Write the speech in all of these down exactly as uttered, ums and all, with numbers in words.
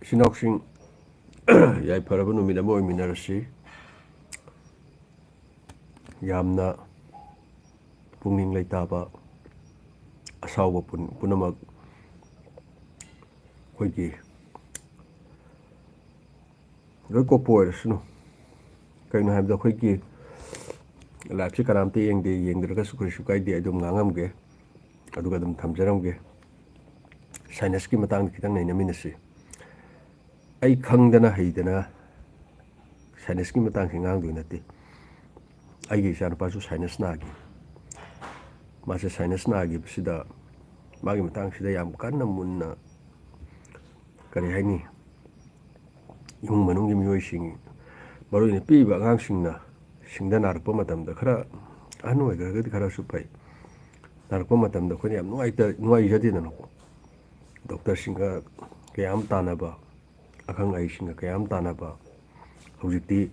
ꯏꯆꯤꯟ ꯏꯅꯥꯎꯁꯤꯡ, ꯌꯥꯏꯐꯔꯕ ꯅꯨꯃꯤꯠ ꯑꯃ ꯑꯣꯏꯃꯤꯟꯅꯔꯁꯤ꯫ ꯌꯥꯝꯅ ꯄꯨꯛꯅꯤꯡ ꯂꯩꯇꯥꯕ, ꯑꯁꯥꯎꯕ ꯄꯨꯝ-, ꯄꯨꯝꯅꯃꯛ ꯑꯩꯈꯣꯏꯒꯤ ꯂꯣꯏ ꯀꯣꯛꯄ ꯑꯣꯏꯔꯁꯅꯨ꯫ ꯀꯩꯅꯣ ꯍꯥꯏꯕꯗ, ꯑꯩꯈꯣꯏꯒꯤ ꯂꯥꯏꯐꯁꯦ ꯀꯅꯥꯝꯇ ꯌꯦꯡꯗꯦ, ꯌꯦꯡꯗ꯭ꯔꯒꯁꯨ ꯀꯔꯤꯁꯨ ꯀꯥꯏꯗꯦ, ꯑꯗꯨꯝ ꯉꯥꯡꯉꯝꯒꯦ, ꯑꯗꯨꯒ ꯑꯗꯨꯝ ꯊꯝꯖꯔꯝꯒꯦ꯫ ꯁꯥꯏꯅꯁꯀꯤ ꯃꯇꯥꯡꯗ ꯈꯤꯇꯪ ꯅꯩꯅꯃꯤꯟꯅꯁꯤ꯫ ꯑꯩ ꯈꯪꯗꯅ ꯍꯩꯗꯅ ꯁꯥꯏꯅꯁꯀꯤ ꯃꯇꯥꯡꯁꯤ ꯉꯥꯡꯗꯣꯏ ꯅꯠꯇꯦ꯫ ꯑꯩꯒꯤ ꯏꯆꯥꯅꯨꯄꯥꯁꯨ ꯁꯥꯏꯅꯁ ꯅꯥꯈꯤ꯫ ꯃꯥꯁꯦ ꯁꯥꯏꯅꯁ ꯅꯥꯈꯤꯕꯁꯤꯗ, ꯃꯥꯒꯤ ꯃꯇꯥꯡꯁꯤꯗ ꯌꯥꯝ ꯀꯟꯅ ꯃꯨꯟꯅ, ꯀꯔꯤ ꯍꯥꯏꯅꯤ, ꯏꯃꯨꯡ ꯃꯅꯨꯡꯒꯤ ꯃꯤꯑꯣꯏꯁꯤꯡ, ꯃꯔꯨ ꯑꯣꯏꯅ ꯄꯤꯛꯏꯕ ꯑꯉꯥꯡꯁꯤꯡꯅ ꯁꯤꯡꯗ ꯅꯥꯔꯛꯄ ꯃꯇꯝꯗ, ꯈꯔ ꯑꯍꯟ ꯑꯣꯏꯈ꯭ꯔꯒꯗꯤ ꯈꯔꯁꯨ ꯐꯩ, ꯅꯥꯔꯛꯄ ꯃꯇꯝꯗ ꯑꯩꯈꯣꯏꯅ ꯌꯥꯝ ꯅꯨꯡꯉꯥꯏꯇ-, ꯅꯨꯡꯉꯥꯏꯖꯗꯦꯗꯅꯀꯣ꯫ ꯗꯣꯛꯇꯔꯁꯤꯡꯒ ꯀꯌꯥ ꯑꯃ ꯇꯥꯟꯅꯕ, ꯑꯈꯪ ꯑꯍꯩꯁꯤꯡꯒ ꯀꯌꯥ ꯑꯃ ꯇꯥꯟꯅꯕ꯫ ꯍꯧꯖꯤꯛꯇꯤ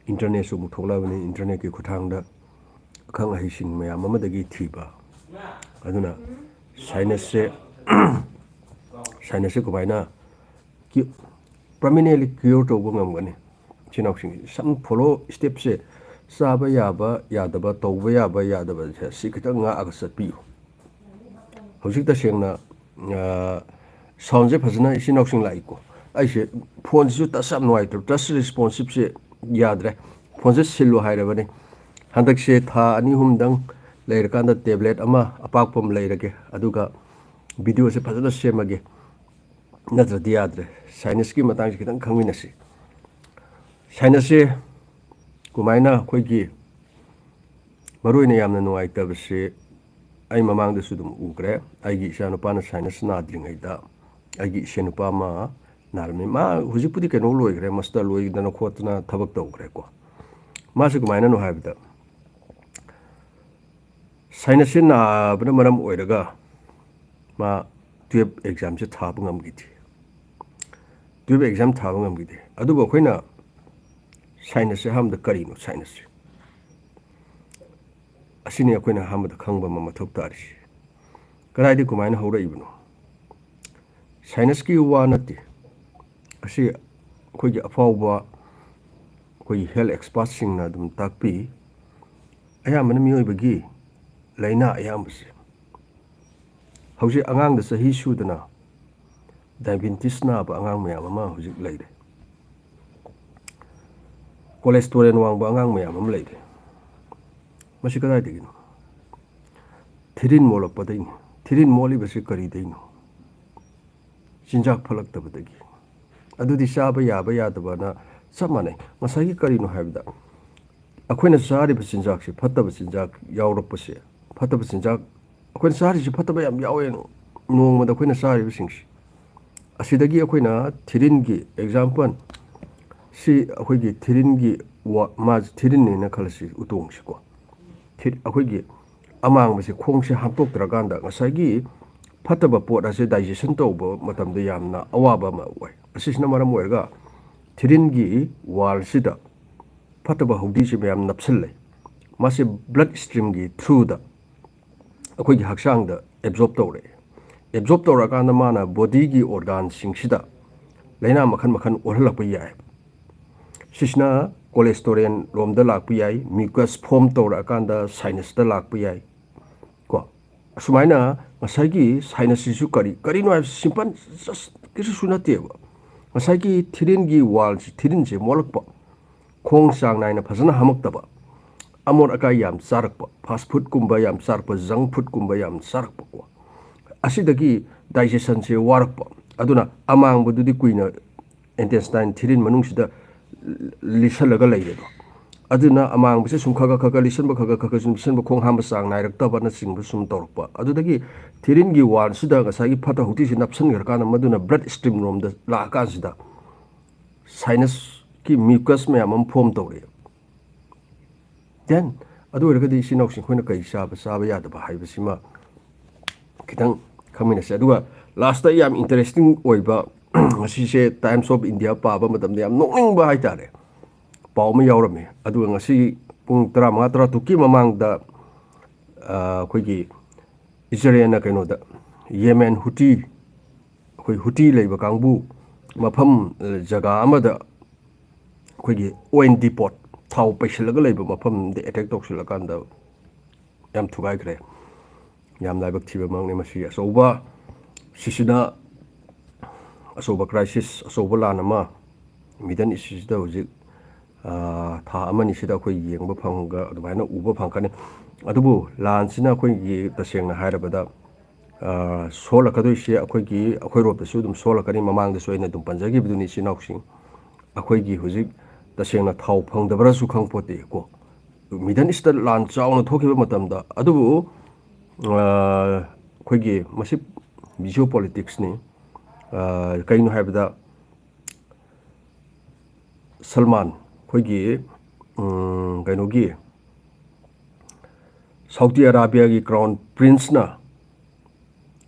ꯏꯟꯇꯔꯅꯦꯠꯁꯨ ꯑꯃꯨꯛ ꯊꯣꯛꯂꯛꯑꯕꯅꯤ, ꯏꯟꯇꯔꯅꯦꯠꯀꯤ ꯈꯨꯠꯊꯥꯡꯗ ꯑꯈꯪ ꯑꯍꯩꯁꯤꯡ ꯃꯌꯥꯝ ꯑꯃꯗꯒꯤ ꯊꯤꯕ꯫ ꯑꯗꯨꯅ ꯁꯥꯏꯅꯁꯁꯦ, ꯁꯥꯏꯅꯁꯁꯦ ꯀꯃꯥꯏꯅ ꯀ꯭ꯌꯨ-, ꯄꯔꯃꯤꯅꯦꯟꯂꯤ ꯀ꯭ꯌꯨꯔ ꯇꯧꯕ ꯉꯝꯒꯅꯤ? ꯏꯆꯤꯟ ꯏꯅꯥꯎꯁꯤꯡꯁꯤ ꯁꯝ ꯐꯣꯂꯣ ꯁ꯭ꯇꯦꯞꯁꯦ, ꯆꯥꯕ ꯌꯥꯕ ꯌꯥꯗꯕ, ꯇꯧꯕ ꯌꯥꯕ ꯌꯥꯗꯕꯁꯦ, ꯁꯤ ꯈꯤꯇꯪ ꯉꯥꯛꯑꯒ ꯆꯠꯄꯤꯌꯨ꯫ ꯍꯧꯖꯤꯛ ꯇꯁꯦꯡꯅ, ꯑ, ꯁꯥꯎꯟꯁꯦ ꯐꯖꯅ ꯏꯆꯤꯟ ꯏꯅꯥꯎꯁꯤꯡ ꯂꯥꯛꯏꯀꯣ꯫ ꯑꯩꯁꯦ ꯐꯣꯟꯁꯤꯁꯨ ꯇꯁ ꯌꯥꯝ ꯅꯨꯡꯉꯥꯏꯇ꯭ꯔꯕ, ꯇꯁ ꯔꯦꯁꯄꯣꯟꯁꯤꯞꯁꯦ ꯌꯥꯗ꯭ꯔꯦ꯫ ꯐꯣꯟꯁꯦ ꯁꯤꯜꯂꯨ ꯍꯥꯏꯔꯕꯅꯤ꯫ ꯍꯟꯗꯛꯁꯦ ꯊꯥ ꯑꯅꯤ ꯑꯍꯨꯝꯗꯪ ꯂꯩꯔꯀꯥꯟꯗ ꯇꯦꯕ꯭ꯂꯦꯠ ꯑꯃ ꯑꯄꯥꯛꯄ ꯑꯃ ꯂꯩꯔꯒꯦ, ꯑꯗꯨꯒ ꯚꯤꯗꯤꯑꯣꯁꯦ ꯐꯖꯅ ꯁꯦꯝꯃꯒꯦ, ꯅꯠꯇ꯭ꯔꯗꯤ ꯌꯥꯗ꯭ꯔꯦ꯫ ꯁꯥꯏꯅꯁꯀꯤ ꯃꯇꯥꯡꯁꯦ ꯈꯤꯇꯪ ꯈꯪꯃꯤꯟꯅꯁꯤ꯫ ꯁꯥꯏꯅꯁꯁꯦ ꯀꯃꯥꯏꯅ ꯑꯩꯈꯣꯏꯒꯤ ꯃꯔꯨ ꯑꯣꯏꯅ ꯌꯥꯝꯅ ꯅꯨꯡꯉꯥꯏꯇꯕꯁꯤ, ꯑꯩ ꯃꯃꯥꯡꯗꯁꯨ ꯑꯗꯨꯝ ꯎꯈ꯭ꯔꯦ꯫ ꯑꯩꯒꯤ ꯏꯆꯥꯅꯨꯄꯥꯅ ꯁꯥꯏꯅꯁ ꯅꯥꯗ꯭ꯔꯤꯉꯩꯗ ꯑꯩꯒꯤ ꯏꯆꯦ ꯅꯨꯄꯥ ꯑꯃ ꯅꯥꯔꯝꯃꯤ꯫ ꯃꯥ ꯍꯧꯖꯤꯛꯄꯨꯗꯤ ꯀꯩꯅꯣ ꯂꯣꯏꯈ꯭ꯔꯦ, ꯃꯥꯁꯇꯔ ꯂꯣꯏꯗꯅ ꯈꯣꯠꯇꯅ ꯊꯕꯛ ꯇꯧꯈ꯭ꯔꯦꯀꯣ꯫ ꯃꯥꯁꯤ ꯀꯃꯥꯏꯅꯅꯣ ꯍꯥꯏꯕꯗ, ꯁꯥꯏꯅꯁꯁꯤ ꯅꯥꯕꯅ ꯃꯔꯝ ꯑꯣꯏꯔꯒ ꯃꯥ ꯇꯨꯌꯦꯜꯞ ꯑꯦꯛꯖꯥꯝꯁꯦ ꯊꯥꯕ ꯉꯝꯈꯤꯗꯦ꯫ ꯇꯨꯌꯦꯜꯞ ꯑꯦꯛꯖꯥꯝ ꯊꯥꯕ ꯉꯝꯈꯤꯗꯦ꯫ ꯑꯗꯨꯕꯨ ꯑꯩꯈꯣꯏꯅ ꯁꯥꯏꯅꯁꯁꯦ ꯑꯍꯥꯟꯕꯗ ꯀꯔꯤꯅꯣ? ꯁꯥꯏꯅꯁꯁꯦ ꯑꯁꯤꯅꯤ ꯑꯩꯈꯣꯏꯅ ꯑꯍꯥꯟꯕꯗ ꯈꯪꯕ ꯑꯃ ꯃꯊꯧ ꯇꯥꯔꯤꯁꯤ꯫ ꯀꯗꯥꯏꯗꯒꯤ ꯀꯃꯥꯏꯅ ꯍꯧꯔꯛꯏꯕꯅꯣ? ꯁꯥꯏꯅꯁꯀꯤ ꯋꯥ ꯅꯠꯇꯦ, ꯑꯁꯤ ꯑꯩꯈꯣꯏꯒꯤ ꯑꯐꯥꯎꯕ ꯑꯩꯈꯣꯏꯒꯤ health expertꯁꯤꯡꯅ ꯑꯗꯨꯝ ꯇꯥꯛꯄꯤ꯫ ꯑꯌꯥꯝꯕꯅ ꯃꯤꯑꯣꯏꯕꯒꯤ ꯂꯥꯏꯅꯥ ꯑꯌꯥꯝꯕꯁꯦ ꯍꯧꯖꯤꯛ ꯑꯉꯥꯡꯗ ꯆꯍꯤ ꯁꯨꯗꯅ diabetes ꯅꯥꯕ ꯑꯉꯥꯡ ꯃꯌꯥꯝ ꯑꯃ ꯍꯧꯖꯤꯛ ꯂꯩꯔꯦ꯫ Cholesterol ꯋꯥꯡꯕ ꯑꯉꯥꯡ ꯃꯌꯥꯝ ꯑꯃ ꯂꯩꯔꯦ꯫ ꯃꯁꯤ ꯀꯗꯥꯏꯗꯒꯤꯅꯣ? ꯊꯤꯔꯤꯟ ꯃꯣꯠꯂꯛꯄꯗꯩꯅꯤ꯫ ꯊꯤꯔꯤꯟ ꯃꯣꯠꯂꯤꯕꯁꯤ ꯀꯔꯤꯗꯩꯅꯣ? ꯆꯤꯟꯖꯥꯛ ꯐꯠꯂꯛꯇꯕꯗꯒꯤ꯫ ꯑꯗꯨꯗꯤ ꯆꯥꯕ ꯌꯥꯕ ꯌꯥꯗꯕꯅ ꯆꯞ ꯃꯥꯟꯅꯩ꯫ ꯉꯁꯥꯏꯒꯤ ꯀꯔꯤꯅꯣ ꯍꯥꯏꯕꯗ, ꯑꯩꯈꯣꯏꯅ ꯆꯥꯔꯤꯕ ꯆꯤꯟꯖꯥꯛꯁꯤ ꯐꯠꯇꯕ ꯆꯤꯟꯖꯥꯛ ꯌꯥꯎꯔꯛꯄꯁꯦ, ꯐꯠꯇꯕ ꯆꯤꯟꯖꯥꯛ, ꯑꯩꯈꯣꯏꯅ ꯆꯥꯔꯤꯁꯤ ꯐꯠꯇꯕ ꯌꯥꯝ ꯌꯥꯎꯋꯦ꯫ ꯅꯣꯡꯃꯗ ꯑꯩꯈꯣꯏꯅ ꯆꯥꯔꯤꯕꯁꯤꯡꯁꯤ, ꯑꯁꯤꯗꯒꯤ ꯑꯩꯈꯣꯏꯅ ꯊꯤꯔꯤꯟꯒꯤ example ꯁꯤ, ꯑꯩꯈꯣꯏꯒꯤ ꯊꯤꯔꯤꯟꯒꯤ ꯋꯥ-, ꯃꯥꯁꯤ ꯊꯤꯔꯤꯟꯅꯦꯅ ꯈꯜꯂꯁꯤ, ꯎꯇꯣꯡꯁꯤꯀꯣ꯫ ꯊꯤ-, ꯑꯩꯈꯣꯏꯒꯤ ꯑꯃꯥꯡꯕꯁꯦ, ꯈꯣꯡꯁꯦ ꯍꯥꯝꯇꯣꯛꯇ꯭ꯔꯀꯥꯟꯗ ꯉꯁꯥꯏꯒꯤ ꯐꯠꯇꯕ ꯄꯣꯠ ꯑꯁꯦ digestion ꯇꯧꯕ ꯃꯇꯝꯗ ꯌꯥꯝꯅ ꯑꯋꯥꯕ ꯑꯃ ꯑꯣꯏ꯫ ꯑꯁꯤꯁꯤꯅ ꯃꯔꯝ ꯑꯣꯏꯔꯒ ꯊꯤꯔꯤꯟꯒꯤ wallꯁꯤꯗ ꯐꯠꯇꯕ ꯍꯥꯎꯗꯤꯁꯦ ꯃꯌꯥꯝ ꯅꯞꯁꯤꯜꯂꯦ꯫ ꯃꯥꯁꯦ blood streamꯒꯤ throughꯗ ꯑꯩꯈꯣꯏꯒꯤ ꯍꯛꯆꯥꯡꯗ absorb ꯇꯧꯔꯛꯑꯦ꯫ Absorb ꯇꯧꯔꯛꯑꯀꯥꯟꯗ ꯃꯥꯅ bodyꯒꯤ organꯁꯤꯡꯁꯤꯗ ꯂꯥꯏꯅꯥ ꯃꯈꯜ ꯃꯈꯜ ꯑꯣꯜꯍꯜꯂꯛꯄ ꯌꯥꯏ꯫ ꯁꯤꯁꯤꯅ cholesterol ꯂꯣꯝꯗ ꯂꯥꯛꯄ ꯌꯥꯏ, mucus form ꯇꯧꯔꯛꯑꯀꯥꯟꯗ sinusꯇ ꯂꯥꯛꯄ ꯌꯥꯏ꯫ ꯀꯣ, ꯑꯁꯨꯃꯥꯏꯅ ꯉꯁꯥꯏꯒꯤ sinusꯁꯤꯁꯨ ꯀꯔꯤ, ꯀꯔꯤꯅꯣ ꯍꯥꯏꯕꯁꯤ simple, just ꯀꯩꯁꯨꯁꯨ ꯅꯠꯇꯦꯕ꯫ ꯉꯁꯥꯏꯒꯤ ꯊꯤꯔꯤꯟꯒꯤ wallꯁꯤ, ꯊꯤꯔꯤꯟꯁꯦ ꯃꯣꯠꯂꯛꯄ, ꯈꯣꯡ ꯆꯥꯡ ꯅꯥꯏꯅ ꯐꯖꯅ ꯍꯥꯝꯃꯛꯇꯕ, ꯑꯃꯣꯠ ꯑꯀꯥꯏ ꯌꯥꯝ ꯆꯥꯔꯛꯄ, fast foodꯀꯨꯝꯕ ꯌꯥꯝ ꯆꯥꯔꯛꯄ, junk foodꯀꯨꯝꯕ ꯌꯥꯝ ꯆꯥꯔꯛꯄꯀꯣ, ꯑꯁꯤꯗꯒꯤ digestionꯁꯦ ꯋꯥꯔꯛꯄ, ꯑꯗꯨꯅ ꯑꯃꯥꯡꯕꯗꯨꯗꯤ ꯀꯨꯏꯅ intestine, ꯊꯤꯔꯤꯟ ꯃꯅꯨꯡꯁꯤꯗ ꯂꯤꯁꯜꯂꯒ ꯂꯩꯔꯦꯗꯣ꯫ ꯑꯗꯨꯅ ꯑꯃꯥꯡꯕꯁꯦ ꯁꯨꯝ ꯈꯔ ꯈꯔ ꯈꯔ ꯈꯔ ꯂꯤꯁꯟꯕ, ꯈꯔ ꯈꯔ ꯈꯔ ꯈꯔ ꯁꯨꯝ ꯂꯤꯁꯟꯕ, ꯈꯣꯡ ꯍꯥꯝꯕ ꯆꯥꯡ ꯅꯥꯏꯔꯛꯇꯕꯅꯆꯤꯡꯕ ꯁꯨꯝ ꯇꯧꯔꯛꯄ꯫ ꯑꯗꯨꯗꯒꯤ ꯊꯤꯔꯤꯟꯒꯤ wallꯁꯤꯗ ꯉꯁꯥꯏꯒꯤ ꯐꯠꯇ ꯍꯥꯎꯊꯤꯁꯤ ꯅꯞꯁꯟꯈ꯭ꯔꯀꯥꯟꯗ ꯃꯗꯨꯅ blood streamꯔꯣꯝꯗ ꯂꯥꯛꯑꯀꯥꯟꯁꯤꯗ sinusꯀꯤ mucus ꯃꯌꯥꯝ ꯑꯃ form ꯇꯧꯔꯛꯑꯦ꯫ Then ꯑꯗꯨ ꯑꯣꯏꯔꯒꯗꯤ ꯏꯆꯤꯟ ꯏꯅꯥꯎꯁꯤꯡ ꯑꯩꯈꯣꯏꯅ ꯀꯔꯤ ꯆꯥꯕ, ꯆꯥꯕ ꯌꯥꯗꯕ ꯍꯥꯏꯕꯁꯤꯃ ꯈꯤꯇꯪ ꯈꯪꯃꯤꯟꯅꯁꯦ꯫ ꯑꯗꯨꯒ lastꯇ ꯌꯥꯝ interesting ꯑꯣꯏꯕ, ꯉꯁꯤꯁꯦ Times of India ꯄꯥꯕ ꯃꯇꯝꯗ ꯌꯥꯝ ꯅꯣꯛꯅꯤꯡꯕ ꯍꯥꯏꯇꯥꯔꯦ, ꯄꯥꯎ ꯑꯃ ꯌꯥꯎꯔꯝꯃꯤ꯫ ꯑꯗꯨꯒ ꯉꯁꯤ ꯄꯨꯡ ꯇꯔꯥꯃꯉꯥ, ꯇꯔꯥꯇꯔꯨꯛꯀꯤ ꯃꯃꯥꯡꯗ, ꯑ, ꯑꯩꯈꯣꯏꯒꯤ ꯏꯖꯔꯦꯜꯅ ꯀꯩꯅꯣꯗ, ꯌꯦꯃꯦꯟ ꯍꯨꯇꯤ, ꯑꯩꯈꯣꯏ ꯍꯨꯇꯤ ꯂꯩꯕ ꯀꯥꯡꯕꯨ, ꯃꯐꯝ, ꯑ, ꯖꯒꯥ ꯑꯃꯗ ꯑꯩꯈꯣꯏꯒꯤ ꯑꯣꯏꯜ ꯗꯤꯄꯣꯠ, ꯊꯥꯎ ꯄꯩꯁꯤꯜꯂꯒ ꯂꯩꯕ ꯃꯐꯝꯗ ꯑꯦꯇꯦꯛ ꯇꯧꯁꯤꯜꯂꯀꯥꯟꯗ ꯌꯥꯝ ꯊꯨꯒꯥꯏꯈ꯭ꯔꯦ꯫ ꯌꯥꯝ ꯂꯥꯏꯕꯛ ꯊꯤꯕꯃꯛꯅꯤ꯫ ꯃꯁꯤ ꯑꯆꯧꯕ, ꯁꯤꯁꯤꯅ ꯑꯆꯧꯕ ꯀ꯭ꯔꯥꯏꯁꯤꯁ, ꯑꯆꯧꯕ ꯂꯥꯟ ꯑꯃ ꯃꯤꯗꯜ ꯏꯁꯁꯤꯗ ꯍꯧꯖꯤꯛ, ꯑ, ꯊꯥ ꯑꯃꯅꯤꯁꯤꯗ ꯑꯩꯈꯣꯏ ꯌꯦꯡꯕ ꯐꯪꯒ-, ꯑꯗꯨꯃꯥꯏꯅ ꯎꯕ ꯐꯪꯒꯅꯤ꯫ ꯑꯗꯨꯕꯨ ꯂꯥꯟꯁꯤꯅ ꯑꯩꯈꯣꯏꯒꯤ, ꯇꯁꯦꯡꯅ ꯍꯥꯏꯔꯕꯗ, ꯑ, ꯁꯣꯛꯂꯛꯀꯗꯣꯏꯁꯦ ꯑꯩꯈꯣꯏꯒꯤ, ꯑꯩꯈꯣꯏꯔꯣꯝꯗꯁꯨ ꯑꯗꯨꯝ ꯁꯣꯛꯂꯛꯀꯅꯤ꯫ ꯃꯃꯥꯡꯗꯁꯨ ꯑꯩꯅ ꯑꯗꯨꯝ ꯄꯟꯖꯈꯤꯕꯗꯨꯅꯤ, ꯏꯆꯤꯟ ꯏꯅꯥꯎꯁꯤꯡ꯫ ꯑꯩꯈꯣꯏꯒꯤ ꯍꯧꯖꯤꯛ ꯇꯁꯦꯡꯅ ꯊꯥꯎ ꯐꯪꯗꯕ꯭ꯔꯥꯁꯨ ꯈꯪꯄꯣꯠꯇꯦ ꯀꯣ, ꯃꯤꯗꯜ ꯏꯁꯇ ꯂꯥꯟ ꯆꯥꯎꯅ ꯊꯣꯛꯈꯤꯕ ꯃꯇꯝꯗ꯫ ꯑꯗꯨꯕꯨ, ꯑ, ꯑꯩꯈꯣꯏꯒꯤ ꯃꯁꯤ ꯖꯤꯑꯣ ꯄꯣꯂꯤꯇꯤꯛꯁꯅꯤ꯫ ꯑ, ꯀꯩꯅꯣ ꯍꯥꯏꯕꯗ, ꯁꯜꯃꯥꯟ, ꯑꯩꯈꯣꯏꯒꯤ, ꯎꯝ, ꯀꯩꯅꯣꯒꯤ, ꯁꯥꯎꯗꯤ ꯑꯔꯥꯕꯤꯌꯥꯒꯤ ꯀ꯭ꯔꯥꯎꯟ ꯄ꯭ꯔꯤꯟꯁꯅ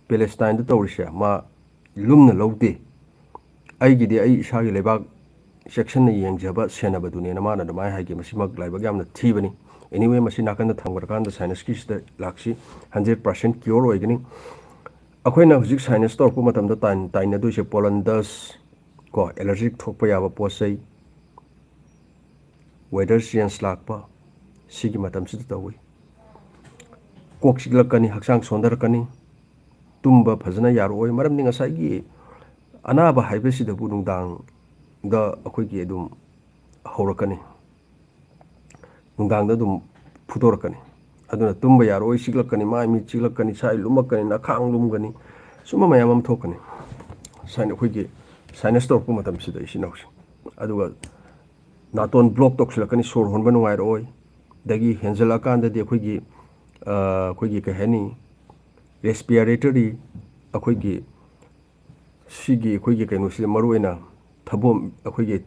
ꯄꯦꯂꯦꯁꯇꯥꯏꯟꯗ ꯇꯧꯔꯤꯁꯦ ꯃꯥ ꯂꯨꯝꯅ ꯂꯧꯗꯦ꯫ "ꯑꯩꯒꯤꯗꯤ ꯑꯩ ꯏꯁꯥꯒꯤ ꯂꯩꯕꯥꯛ ꯆꯦꯛꯁꯤꯟꯅ ꯌꯦꯡꯖꯕ, ꯁꯦꯟꯅꯕꯗꯨꯅꯦꯅ" ꯃꯥꯅ ꯑꯗꯨꯃꯥꯏꯅ ꯍꯥꯏꯒꯦ꯫ ꯃꯁꯤꯃꯛ ꯂꯥꯏꯕꯛ ꯌꯥꯝꯅ ꯊꯤꯕꯅꯤ꯫ Anyway, ꯃꯁꯤ ꯅꯥꯀꯟꯗ ꯊꯝꯈ꯭ꯔꯀꯥꯟꯗ ꯁꯥꯏꯟꯁꯀꯤꯁꯤꯗ ꯂꯥꯛꯁꯤ꯫ Hundred percent cure ꯑꯣꯏꯒꯅꯤ꯫ ꯑꯩꯈꯣꯏꯅ ꯍꯧꯖꯤꯛ ꯁꯥꯏꯟꯁ ꯇꯧꯔꯛꯄ ꯃꯇꯝꯗ ꯇꯥꯏ-, ꯇꯥꯏꯅꯗꯣꯏꯁꯦ pollen dust, ꯀꯣ, allergic ꯊꯣꯛꯄ ꯌꯥꯕ ꯄꯣꯠ ꯆꯩ, weather change ꯂꯥꯛꯄ, ꯁꯤꯒꯤ ꯃꯇꯝꯁꯤꯗ ꯇꯧꯏ꯫ ꯀꯣꯛ ꯆꯤꯛꯂꯛꯀꯅꯤ, ꯍꯛꯆꯥꯡ ꯁꯣꯟꯊꯔꯛꯀꯅꯤ, ꯇꯨꯝꯕ ꯐꯖꯅ ꯌꯥꯔꯛꯑꯣꯏ꯫ ꯃꯔꯝꯗꯤ ꯉꯁꯥꯏꯒꯤ ꯑꯅꯥꯕ ꯍꯥꯏꯕꯁꯤꯗꯕꯨ ꯅꯨꯡꯗꯥꯡꯗ ꯑꯩꯈꯣꯏꯒꯤ ꯑꯗꯨꯝ ꯍꯧꯔꯛꯀꯅꯤ, ꯅꯨꯡꯗꯥꯡꯗ ꯑꯗꯨꯝ ꯐꯨꯗꯣꯔꯛꯀꯅꯤ꯫ ꯑꯗꯨꯅ ꯇꯨꯝꯕ ꯌꯥꯔꯛꯑꯣꯏ, ꯆꯤꯛꯂꯛꯀꯅꯤ, ꯃꯥꯏ ꯃꯤꯠ ꯆꯤꯛꯂꯛꯀꯅꯤ, ꯁꯥꯏ ꯂꯨꯝꯃꯛꯀꯅꯤ, ꯅꯈꯥꯡ ꯂꯨꯝꯒꯅꯤ, ꯁꯨꯝꯕ ꯃꯌꯥꯝ ꯑꯃ ꯊꯣꯛꯀꯅꯤ꯫ ꯁꯥꯏꯅ-, ꯑꯩꯈꯣꯏꯒꯤ ꯁꯥꯏꯅꯁ ꯇꯧꯔꯛꯄ ꯃꯇꯝꯁꯤꯗ, ꯏꯆꯤꯟ ꯏꯅꯥꯎꯁꯤꯡ꯫ ꯑꯗꯨꯒ ꯅꯥꯇꯣꯟ ꯕ꯭ꯂꯣꯛ ꯇꯧꯁꯤꯜꯂꯛꯀꯅꯤ, ꯁꯣꯔ ꯍꯣꯟꯕ ꯅꯨꯡꯉꯥꯏꯔꯛꯑꯣꯏ꯫ ꯑꯗꯒꯤ ꯍꯦꯟꯖꯜꯂꯛꯑꯀꯥꯟꯗꯗꯤ ꯑꯩꯈꯣꯏꯒꯤ, ꯑ, ꯑꯩꯈꯣꯏꯒꯤ ꯀꯩ ꯍꯥꯏꯅꯤ, ꯔꯦꯁꯄꯤꯔꯦꯇꯔꯤ, ꯑꯩꯈꯣꯏꯒꯤ ꯁꯤꯒꯤ ꯑꯩꯈꯣꯏꯒꯤ ꯀꯩꯅꯣꯁꯤꯗ ꯃꯔꯨꯑꯣꯏꯅ ꯊꯕꯣꯝ, ꯑꯩꯈꯣꯏꯒꯤ,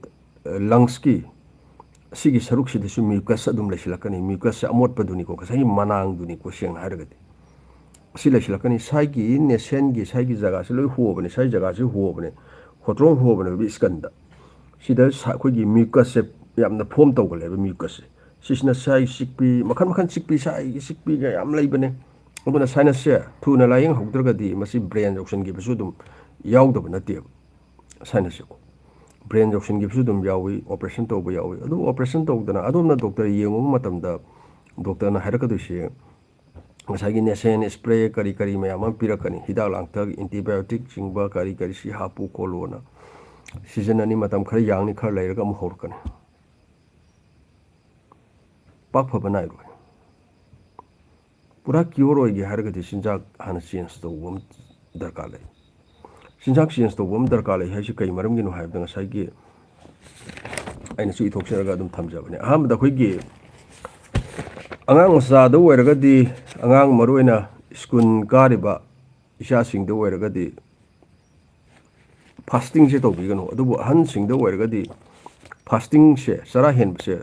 ꯑ, ꯂꯪꯁꯀꯤ ꯁꯤꯒꯤ ꯁꯔꯨꯛꯁꯤꯗꯁꯨ ꯃ꯭ꯌꯨꯀꯁ ꯑꯗꯨꯝ ꯂꯩꯁꯤꯜꯂꯛꯀꯅꯤ꯫ ꯃ꯭ꯌꯨꯀꯁꯁꯦ ꯑꯃꯣꯠꯄꯗꯨꯅꯤꯀꯣ, ꯉꯁꯥꯏꯒꯤ ꯃꯅꯥꯡꯗꯨꯅꯤꯀꯣ, ꯁꯦꯡꯅ ꯍꯥꯏꯔꯒꯗꯤ꯫ ꯁꯤ ꯂꯩꯁꯤꯜꯂꯛꯀꯅꯤ꯫ ꯁ꯭ꯋꯥꯏꯒꯤ ꯅꯦꯁꯟꯒꯤ ꯁ꯭ꯋꯥꯏꯒꯤ ꯖꯒꯥꯁꯤ ꯂꯣꯏ ꯍꯣꯕꯅꯦ, ꯁ꯭ꯋꯥꯏ ꯖꯒꯥꯁꯤ ꯍꯣꯕꯅꯦ, ꯍꯣꯇ꯭ꯔꯣꯡ ꯍꯣꯕꯅꯦꯕ ꯏꯁꯀꯟꯗ꯫ ꯁꯤꯗ ꯁ-, ꯑꯩꯈꯣꯏꯒꯤ ꯃ꯭ꯌꯨꯀꯁꯁꯦ ꯌꯥꯝꯅ ꯐꯣꯝ ꯇꯧꯒꯜꯂꯦꯕ, ꯃ꯭ꯌꯨꯀꯁꯁꯦ꯫ ꯁꯤꯁꯤꯅ ꯁ꯭ꯋꯥꯏ ꯆꯤꯛꯄꯤ, ꯃꯈꯜ ꯃꯈꯜ ꯆꯤꯛꯄꯤ, ꯁ꯭ꯋꯥꯏꯒꯤ ꯆꯤꯛꯄꯤꯒ ꯌꯥꯝ ꯂꯩꯕꯅꯦ꯫ ꯑꯗꯨꯅ ꯁꯥꯏꯅꯁꯁꯦ ꯊꯨꯅ ꯂꯥꯏꯌꯦꯡꯍꯧꯗ꯭ꯔꯒꯗꯤ ꯃꯁꯤ ꯕ꯭ꯔꯦꯟ ꯌꯧꯁꯟꯈꯤꯕꯁꯨ ꯑꯗꯨꯝ ꯌꯥꯎꯗꯕ ꯅꯠꯇꯦꯕ꯫ sinus ꯁꯦꯀꯣ꯫ Brain ꯌꯧꯁꯤꯟꯈꯤꯕꯁꯨ ꯑꯗꯨꯝ ꯌꯥꯎꯏ, operation ꯇꯧꯕ ꯌꯥꯎꯏ꯫ ꯑꯗꯨꯕꯨ operation ꯇꯧꯗꯅ ꯑꯗꯣꯝꯅ doctor ꯌꯦꯡꯉꯨꯕ ꯃꯇꯝꯗ doctor ꯅ ꯍꯥꯏꯔꯛꯀꯗꯣꯏꯁꯦ, ꯉꯁꯥꯏꯒꯤ nasal spray ꯀꯔꯤ ꯀꯔꯤ ꯃꯌꯥꯝ ꯑꯃ ꯄꯤꯔꯛꯀꯅꯤ, ꯍꯤꯗꯥꯛ ꯂꯥꯡꯊꯛ, antibiotic ꯆꯤꯡꯕ ꯀꯔꯤ ꯀꯔꯤ ꯁꯤ ꯍꯥꯞꯄꯨ ꯈꯣꯠꯂꯨꯅ꯫ Season ꯑꯅꯤ ꯃꯇꯝ ꯈꯔ ꯌꯥꯡꯅꯤ, ꯈꯔ ꯂꯩꯔꯒ ꯑꯃꯨꯛ ꯍꯧꯔꯛꯀꯅꯤ꯫ ꯄꯥꯛ ꯐꯕ ꯅꯥꯏꯔꯣꯏ꯫ ꯄꯨꯔꯥ cure ꯑꯣꯏꯒꯦ ꯍꯥꯏꯔꯒꯗꯤ ꯆꯤꯟꯖꯥꯛ ꯍꯥꯟꯅ change ꯇꯧꯕ ꯑꯃ ꯗꯔꯀꯥꯔ ꯂꯩ꯫ ꯆꯤꯟꯖꯥꯛ change ꯇꯧꯕ ꯑꯃ ꯗꯔꯀꯥꯔ ꯂꯩ ꯍꯥꯏꯁꯤ ꯀꯩ ꯃꯔꯝꯒꯤꯅꯣ ꯍꯥꯏꯕꯗ, ꯉꯁꯥꯏꯒꯤ ꯑꯩꯅꯁꯨ ꯏꯊꯣꯛꯆꯔꯒ ꯑꯗꯨꯝ ꯊꯝꯖꯕꯅꯦ꯫ ꯑꯍꯥꯟꯕꯗ ꯑꯩꯈꯣꯏꯒꯤ ꯑꯉꯥꯡ ꯃꯆꯥꯗ ꯑꯣꯏꯔꯒꯗꯤ, ꯑꯉꯥꯡ ꯃꯔꯨ ꯑꯣꯏꯅ school ꯀꯥꯔꯤꯕ ꯏꯆꯥꯁꯤꯡꯗ ꯑꯣꯏꯔꯒꯗꯤ fasting ꯁꯦ ꯇꯧꯕꯤꯒꯅꯨ꯫ ꯑꯗꯨꯕꯨ ꯑꯍꯟꯁꯤꯡꯗ ꯑꯣꯏꯔꯒꯗꯤ fasting ꯁꯦ, ꯆꯔꯥ ꯍꯦꯟꯕꯁꯦ,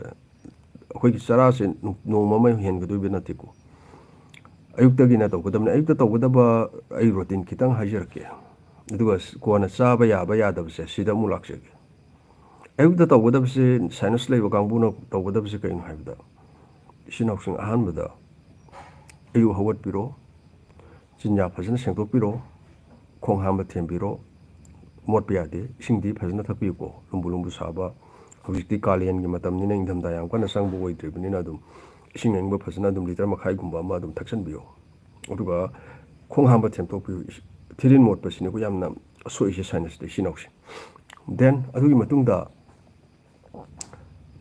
ꯑꯩꯈꯣꯏꯒꯤ ꯆꯔꯥꯁꯦ ꯅꯣꯡꯃ ꯑꯃ ꯍꯦꯟꯒꯗꯣꯏꯕ ꯅꯠꯇꯦꯀꯣ꯫ ꯑꯌꯨꯛꯇꯒꯤꯅ ꯇꯧꯒꯗꯕꯅꯤ꯫ ꯑꯌꯨꯛꯇ ꯇꯧꯒꯗꯕ ꯑꯩ routine ꯈꯤꯇꯪ ꯍꯥꯏꯖꯔꯛꯀꯦ꯫ ꯑꯗꯨꯒ ꯀꯣꯟꯅ ꯆꯥꯕ ꯌꯥꯕ ꯌꯥꯗꯕꯁꯦ ꯁꯤꯗ ꯑꯃꯨꯛ ꯂꯥꯛꯆꯒꯦ꯫ ꯑꯌꯨꯛꯇ ꯇꯧꯒꯗꯕꯁꯦ, sinus ꯂꯩꯕ ꯀꯥꯡꯕꯨꯅ ꯇꯧꯒꯗꯕꯁꯦ ꯀꯩꯅꯣ ꯍꯥꯏꯕꯗ, ꯏꯆꯤꯟ ꯏꯅꯥꯎꯁꯤꯡ, ꯑꯍꯥꯟꯕꯗ ꯑꯌꯨꯛ ꯍꯧꯒꯠꯄꯤꯔꯣ, ꯆꯤꯟꯌꯥ ꯐꯖꯅ ꯁꯦꯡꯗꯣꯛꯄꯤꯔꯣ, ꯈꯣꯡ ꯍꯥꯝꯕ ꯊꯦꯡꯕꯤꯔꯣ, ꯃꯣꯠꯄ ꯌꯥꯗꯦ, ꯏꯁꯤꯡꯗꯤ ꯐꯖꯅ ꯊꯛꯄꯤꯌꯨꯀꯣ, ꯂꯨꯝꯕꯨ ꯂꯨꯝꯕꯨ ꯁꯥꯕ꯫ ꯍꯧꯖꯤꯛꯇꯤ ꯀꯥꯂꯦꯟꯒꯤ ꯃꯇꯝꯅꯤꯅ ꯏꯪꯊꯝꯊꯥ ꯌꯥꯝ ꯀꯟꯅ ꯆꯪꯕ ꯑꯣꯏꯗ꯭ꯔꯤꯕꯅꯤꯅ ꯑꯗꯨꯝ ꯏꯁꯤꯡ ꯑꯏꯪꯕ ꯐꯖꯅ ꯑꯗꯨꯝ litre ꯃꯈꯥꯏꯒꯨꯝꯕ ꯑꯃ ꯑꯗꯨꯝ ꯊꯛꯆꯟꯕꯤꯌꯨ꯫ ꯑꯗꯨꯒ ꯈꯣꯡ ꯍꯥꯝꯕ ꯊꯦꯡꯗꯣꯛꯄꯤꯌꯨ꯫ ꯏꯁ-, ꯊꯤꯔꯤꯟ ꯃꯣꯠꯄꯁꯤꯅꯤꯀꯣ ꯌꯥꯝꯅ ꯁꯣꯛꯏꯁꯦ sinus ꯇ ꯏꯆꯤꯟ ꯏꯅꯥꯎꯁꯦ꯫ Then ꯑꯗꯨꯒꯤ ꯃꯇꯨꯡꯗ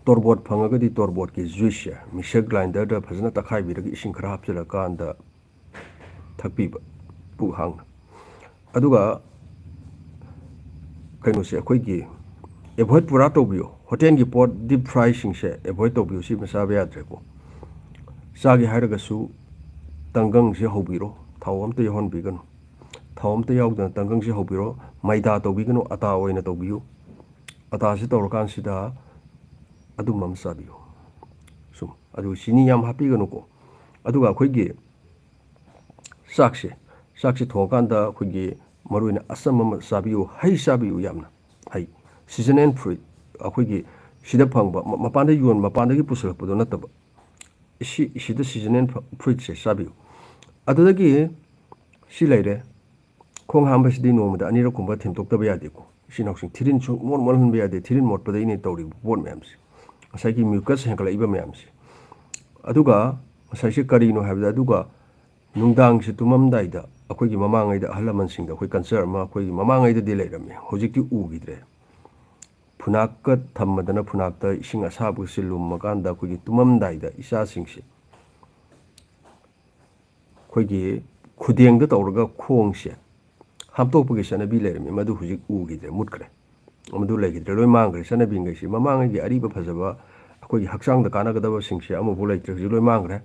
ꯇꯣꯔꯕꯣꯠ ꯐꯪꯉꯒꯗꯤ ꯇꯣꯔꯕꯣꯠꯀꯤ juice ꯁꯦ mixer grinder ꯗ ꯐꯖꯅ ꯇꯛꯈꯥꯏꯕꯤꯔꯒ ꯏꯁꯤꯡ ꯈꯔ ꯍꯥꯞꯆꯤꯜꯂꯀꯥꯟꯗ ꯊꯛꯄꯤꯕ, ꯄꯨꯛ ꯍꯥꯡꯅ꯫ ꯑꯗꯨꯒ ꯀꯩꯅꯣꯁꯦ, ꯑꯩꯈꯣꯏꯒꯤ avoid ꯄꯨꯔꯥ ꯇꯧꯕꯤꯌꯨ꯫ ꯍꯣꯇꯦꯜꯒꯤ ꯄꯣꯠ, deep fry ꯁꯤꯡꯁꯦ avoid ꯇꯧꯕꯤꯌꯨ, ꯁꯤꯃ ꯆꯥꯕ ꯌꯥꯗ꯭ꯔꯦꯀꯣ꯫ ꯆꯥꯒꯦ ꯍꯥꯏꯔꯒꯁꯨ ꯇꯪꯒꯪꯁꯦ ꯍꯧꯕꯤꯔꯣ, ꯊꯥꯎ ꯑꯝꯇ ꯌꯥꯎꯍꯟꯕꯤꯒꯅꯨ꯫ ꯊꯥꯎ ꯑꯝꯇ ꯌꯥꯎꯗꯅ ꯇꯪꯒꯪꯁꯦ ꯍꯧꯕꯤꯔꯣ꯫ ꯃꯩꯗꯥ ꯇꯧꯕꯤꯒꯅꯨ, ꯑꯇꯥ ꯑꯣꯏꯅ ꯇꯧꯕꯤꯌꯨ꯫ ꯑꯇꯥꯁꯤ ꯇꯧꯔꯀꯥꯟꯁꯤꯗ ꯑꯗꯨꯝꯕ ꯑꯃ ꯆꯥꯕꯤꯌꯨ꯫ ꯁꯨꯝ, ꯑꯗꯨ ꯆꯤꯅꯤ ꯌꯥꯝ ꯍꯥꯞꯄꯤꯒꯅꯨꯀꯣ꯫ ꯑꯗꯨꯒ ꯑꯩꯈꯣꯏꯒꯤ ꯆꯥꯛꯁꯦ, ꯆꯥꯛꯁꯦ ꯊꯣꯡꯉꯀꯥꯟꯗ ꯑꯩꯈꯣꯏꯒꯤ ꯃꯔꯨ ꯑꯣꯏꯅ ꯑꯆꯝꯕ ꯑꯃ ꯆꯥꯕꯤꯌꯨ, ꯍꯩ ꯆꯥꯕꯤꯌꯨ ꯌꯥꯝꯅ꯫ ꯍꯩ, season and fruit, ꯑꯩꯈꯣꯏꯒꯤ ꯁꯤꯗ ꯐꯪꯕ, ꯃ-, ꯃꯄꯥꯟꯗ ꯌꯣꯟ-, ꯃꯄꯥꯟꯗꯒꯤ ꯄꯨꯁꯤꯜꯂꯛꯄꯗꯣ ꯅꯠꯇꯕ, ꯁꯤ, ꯁꯤꯗ season and fruit ꯁꯦ ꯆꯥꯕꯤꯌꯨ꯫ ꯑꯗꯨꯗꯒꯤ ꯁꯤ ꯂꯩꯔꯦ, ꯈꯣꯡ ꯍꯥꯝꯕꯁꯤꯗꯤ ꯅꯣꯡꯃꯗ ꯑꯅꯤꯔꯛꯀꯨꯝꯕ ꯊꯦꯡꯗꯣꯛꯇꯕ ꯌꯥꯗꯦꯀꯣ꯫ ꯏꯆꯤꯟ ꯏꯅꯥꯎꯁꯤꯡ, ꯊꯤꯔꯤꯟ ꯁꯨꯡꯃꯣꯠ ꯃꯣꯠꯍꯟꯕ ꯌꯥꯗꯦ꯫ ꯊꯤꯔꯤꯟ ꯃꯣꯠꯄꯗꯩꯅꯦ ꯇꯧꯔꯤꯕ ꯄꯣꯠ ꯃꯌꯥꯝꯁꯦ, ꯉꯁꯥꯏꯒꯤ mucus ꯍꯦꯟꯒꯠꯂꯛꯏꯕ ꯃꯌꯥꯝꯁꯦ꯫ ꯑꯗꯨꯒ ꯉꯁꯥꯏꯁꯦ ꯀꯔꯤꯅꯣ ꯍꯥꯏꯕꯗ, ꯑꯗꯨꯒ ꯅꯨꯡꯗꯥꯡꯁꯦ ꯇꯨꯝꯃꯝꯗꯥꯏꯗ ꯑꯩꯈꯣꯏꯒꯤ ꯃꯃꯥꯡꯉꯩꯗ ꯑꯍꯜ ꯂꯃꯟꯁꯤꯡꯗ ꯑꯩꯈꯣꯏ culture ꯑꯃ ꯑꯩꯈꯣꯏꯒꯤ ꯃꯃꯥꯡꯉꯩꯗꯗꯤ ꯂꯩꯔꯝꯃꯤ, ꯍꯧꯖꯤꯛꯇꯤ ꯎꯈꯤꯗ꯭ꯔꯦ꯫ ꯐꯨꯅꯥꯛꯀ ꯊꯝꯃꯗꯅ ꯐꯨꯅꯥꯛꯇ ꯏꯁꯤꯡ ꯑꯁꯥꯕꯒꯁꯦ ꯂꯨꯝꯃꯀꯥꯟꯗ ꯑꯩꯈꯣꯏꯒꯤ ꯇꯨꯝꯃꯝꯗꯥꯏꯗ ꯏꯆꯥꯁꯤꯡꯁꯦ ꯑꯩꯈꯣꯏꯒꯤ ꯈꯨꯗꯦꯡꯗ ꯇꯧꯔꯒ ꯈꯣꯡꯁꯦ ꯍꯥꯝꯇꯣꯛꯄꯒꯤ ꯆꯠꯅꯕꯤ ꯂꯩꯔꯝꯃꯤ, ꯃꯗꯨ ꯍꯧꯖꯤꯛ ꯎꯈꯤꯗ꯭ꯔꯦ, ꯃꯨꯠꯈ꯭ꯔꯦ꯫ ꯃꯗꯨ ꯂꯩꯈꯤꯗ꯭ꯔꯦ, ꯂꯣꯏ ꯃꯥꯡꯈ꯭ꯔꯦ꯫ ꯆꯠꯅꯕꯤꯈꯩꯁꯦ, ꯃꯃꯥꯡꯉꯩꯒꯤ ꯑꯔꯤꯕ ꯐꯖꯕ ꯑꯩꯈꯣꯏꯒꯤ ꯍꯛꯆꯥꯡꯗ ꯀꯥꯟꯅꯒꯗꯕꯁꯤꯡꯁꯦ ꯑꯃꯐꯥꯎ ꯂꯩꯇ꯭ꯔꯦ, ꯍꯧꯖꯤꯛ ꯂꯣꯏ ꯃꯥꯡꯈ꯭ꯔꯦ꯫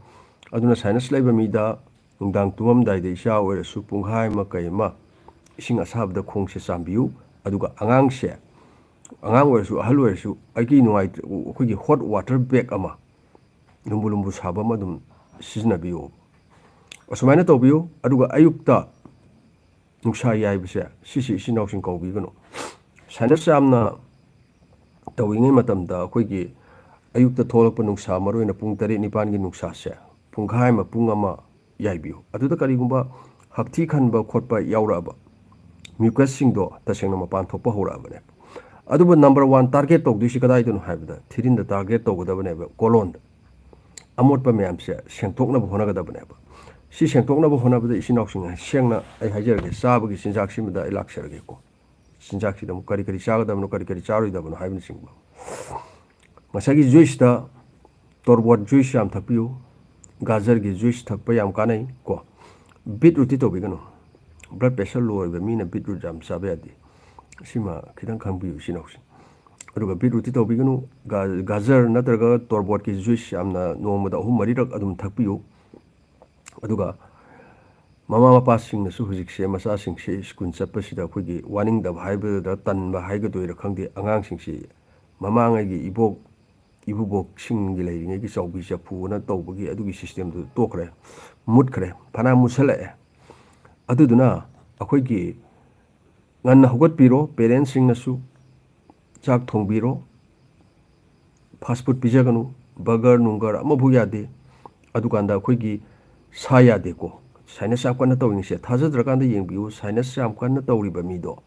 ꯑꯗꯨꯅ sinus ꯂꯩꯕ ꯃꯤꯗ ꯅꯨꯡꯗꯥꯡ ꯇꯨꯝꯃꯝꯗꯥꯏꯗ ꯏꯆꯥ ꯑꯣꯏꯔꯁꯨ ꯄꯨꯡꯈꯥꯏ ꯑꯃ ꯀꯩ ꯑꯃ ꯏꯁꯤꯡ ꯑꯁꯥꯕꯗ ꯈꯣꯡꯁꯦ ꯆꯥꯝꯕꯤꯌꯨ꯫ ꯑꯗꯨꯒ ꯑꯉꯥꯡꯁꯦ, ꯑꯉꯥꯡ ꯑꯣꯏꯔꯁꯨ ꯑꯍꯜ ꯑꯣꯏꯔꯁꯨ, ꯑꯩꯒꯤ ꯅꯨꯡꯉꯥꯏꯇ-, ꯑꯩꯈꯣꯏꯒꯤ hot water bag ꯑꯃ, ꯂꯨꯝꯕꯨ ꯂꯨꯝꯕꯨ ꯁꯥꯕ ꯑꯃ ꯑꯗꯨꯝ ꯁꯤꯖꯤꯟꯅꯕꯤꯌꯨ꯫ ꯑꯁꯨꯃꯥꯏꯅ ꯇꯧꯕꯤꯌꯨ꯫ ꯑꯗꯨꯒ ꯑꯌꯨꯛꯇ ꯅꯨꯡꯁꯥ ꯌꯥꯏꯕꯁꯦ, ꯁꯤꯁꯤ ꯏꯆꯤꯟ ꯏꯅꯥꯎꯁꯤꯡ ꯀꯧꯕꯤꯒꯅꯨ꯫ Sinus ꯌꯥꯝꯅ ꯇꯧꯔꯤꯉꯩ ꯃꯇꯝꯗ ꯑꯩꯈꯣꯏꯒꯤ ꯑꯌꯨꯛꯇ ꯊꯣꯛꯂꯛꯄ ꯅꯨꯡꯁꯥ, ꯃꯔꯨꯑꯣꯏꯅ ꯄꯨꯡ ꯇꯔꯦꯠ ꯅꯤꯄꯥꯟꯒꯤ ꯅꯨꯡꯁꯥꯁꯦ ꯄꯨꯡꯈꯥꯏ ꯑꯃ, ꯄꯨꯡ ꯑꯃ ꯌꯥꯏꯕꯤꯌꯨ꯫ ꯑꯗꯨꯗ ꯀꯔꯤꯒꯨꯝꯕ ꯍꯛꯊꯤ ꯈꯟꯕ ꯈꯣꯠꯄ ꯌꯥꯎꯔꯛꯑꯕ, mucusꯁꯤꯡꯗꯣ ꯇꯁꯦꯡꯅ ꯃꯄꯥꯟ ꯊꯣꯛꯄ ꯍꯧꯔꯛꯑꯕꯅꯦ꯫ ꯑꯗꯨꯕꯨ number one target ꯇꯧꯗꯣꯏꯁꯤ ꯀꯗꯥꯏꯗꯅꯣ ꯍꯥꯏꯕꯗ, ꯊꯤꯔꯤꯟꯗ target ꯇꯧꯒꯗꯕꯅꯦꯕ, colonꯗ꯫ ꯑꯃꯣꯠꯄ ꯃꯌꯥꯝꯁꯦ ꯁꯦꯡꯗꯣꯛꯅꯕ ꯍꯣꯠꯅꯒꯗꯕꯅꯦꯕ꯫ ꯁꯤ ꯁꯦꯡꯗꯣꯛꯅꯕ ꯍꯣꯠꯅꯕꯗ ꯏꯆꯤꯟ ꯏꯅꯥꯎꯁꯤꯡ, ꯁꯦꯡꯅ ꯑꯩ ꯍꯥꯏꯖꯔꯒꯦ, ꯆꯥꯕꯒꯤ ꯆꯤꯟꯖꯥꯛꯁꯤꯃꯗ ꯑꯩ ꯂꯥꯛꯆꯔꯒꯦꯀꯣ꯫ ꯆꯤꯟꯖꯥꯛꯁꯤꯗ ꯑꯃꯨꯛ ꯀꯔꯤ ꯀꯔꯤ ꯆꯥꯒꯗꯕꯅꯣ, ꯀꯔꯤ ꯀꯔꯤ ꯆꯥꯔꯣꯏꯗꯕꯅꯣ ꯍꯥꯏꯕꯅꯆꯤꯡꯕ꯫ ꯉꯁꯥꯏꯒꯤ juiceꯇ ꯇꯣꯔꯕꯣꯠ juice ꯌꯥꯝ ꯊꯛꯄꯤꯌꯨ꯫ ꯒꯥꯖꯔꯒꯤ juice ꯊꯛꯄ ꯌꯥꯝ ꯀꯥꯟꯅꯩ ꯀꯣ꯫ Beetrootꯇꯤ ꯇꯧꯕꯤꯒꯅꯨ꯫ Blood pressure low ꯑꯣꯏꯕ ꯃꯤꯅ beetroot ꯌꯥꯝ ꯆꯥꯕ ꯌꯥꯗꯦ꯫ ꯁꯤꯃ ꯈꯤꯇꯪ ꯈꯪꯕꯤꯌꯨ ꯏꯆꯤꯟ ꯏꯅꯥꯎꯁꯤꯡ꯫ ꯑꯗꯨꯒ beetrootꯇꯤ ꯇꯧꯕꯤꯒꯅꯨ꯫ ꯒꯥ-, ꯒꯥꯖꯔ ꯅꯠꯇ꯭ꯔꯒ ꯇꯣꯔꯕꯣꯠꯀꯤ juice ꯌꯥꯝꯅ ꯅꯣꯡꯃꯗ ꯑꯍꯨꯝ ꯃꯔꯤꯔꯛ ꯑꯗꯨꯝ ꯊꯛꯄꯤꯌꯨ꯫ ꯑꯗꯨꯒ ꯃꯃꯥ ꯃꯄꯥꯁꯤꯡꯅꯁꯨ ꯍꯧꯖꯤꯛꯁꯦ ꯃꯆꯥꯁꯤꯡꯁꯦ ꯁ꯭ꯀꯨꯜ ꯆꯠꯄꯁꯤꯗ ꯑꯩꯈꯣꯏꯒꯤ ꯋꯥꯅꯤꯡꯗꯕ ꯍꯥꯏꯒꯗ꯭ꯔꯥ, ꯇꯟꯕ ꯍꯥꯏꯒꯗꯣꯏꯔꯥ ꯈꯪꯗꯦ, ꯑꯉꯥꯡꯁꯤꯡꯁꯤ ꯃꯃꯥꯡꯉꯩꯒꯤ ꯏꯕꯣꯛ ꯏꯀꯨꯕꯣꯛꯁꯤꯡꯒꯤ ꯂꯩꯔꯤꯉꯩꯒꯤ ꯆꯥꯎꯕꯤ ꯆꯐꯨꯅ ꯇꯧꯕꯒꯤ ꯑꯗꯨꯒꯤ systemꯗꯨ ꯇꯣꯛꯈ꯭ꯔꯦ, ꯃꯨꯠꯈ꯭ꯔꯦ, ꯐꯅꯌꯥꯝ ꯃꯨꯠꯁꯜꯂꯛꯑꯦ꯫ ꯑꯗꯨꯗꯨꯅ ꯑꯩꯈꯣꯏꯒꯤ ꯉꯟꯅ ꯍꯧꯒꯠꯄꯤꯔꯣ, parentsꯁꯤꯡꯅꯁꯨ ꯆꯥꯛ ꯊꯣꯡꯕꯤꯔꯣ, fast food ꯄꯤꯖꯒꯅꯨ, burger ꯅꯨꯡꯒꯔ ꯑꯃꯐꯥꯎ ꯌꯥꯗꯦ꯫ ꯑꯗꯨꯀꯥꯟꯗ ꯑꯩꯈꯣꯏꯒꯤ ꯁꯥ ꯌꯥꯗꯦꯀꯣ꯫ Sinus ꯌꯥꯝ ꯀꯟꯅ ꯇꯧꯔꯤꯁꯦ ꯊꯥꯖꯗ꯭ꯔꯀꯥꯟꯗ ꯌꯦꯡꯕꯤꯌꯨ, sinus ꯌꯥꯝ ꯀꯟꯅ ꯇꯧꯔꯤꯕ ꯃꯤꯗꯣ꯫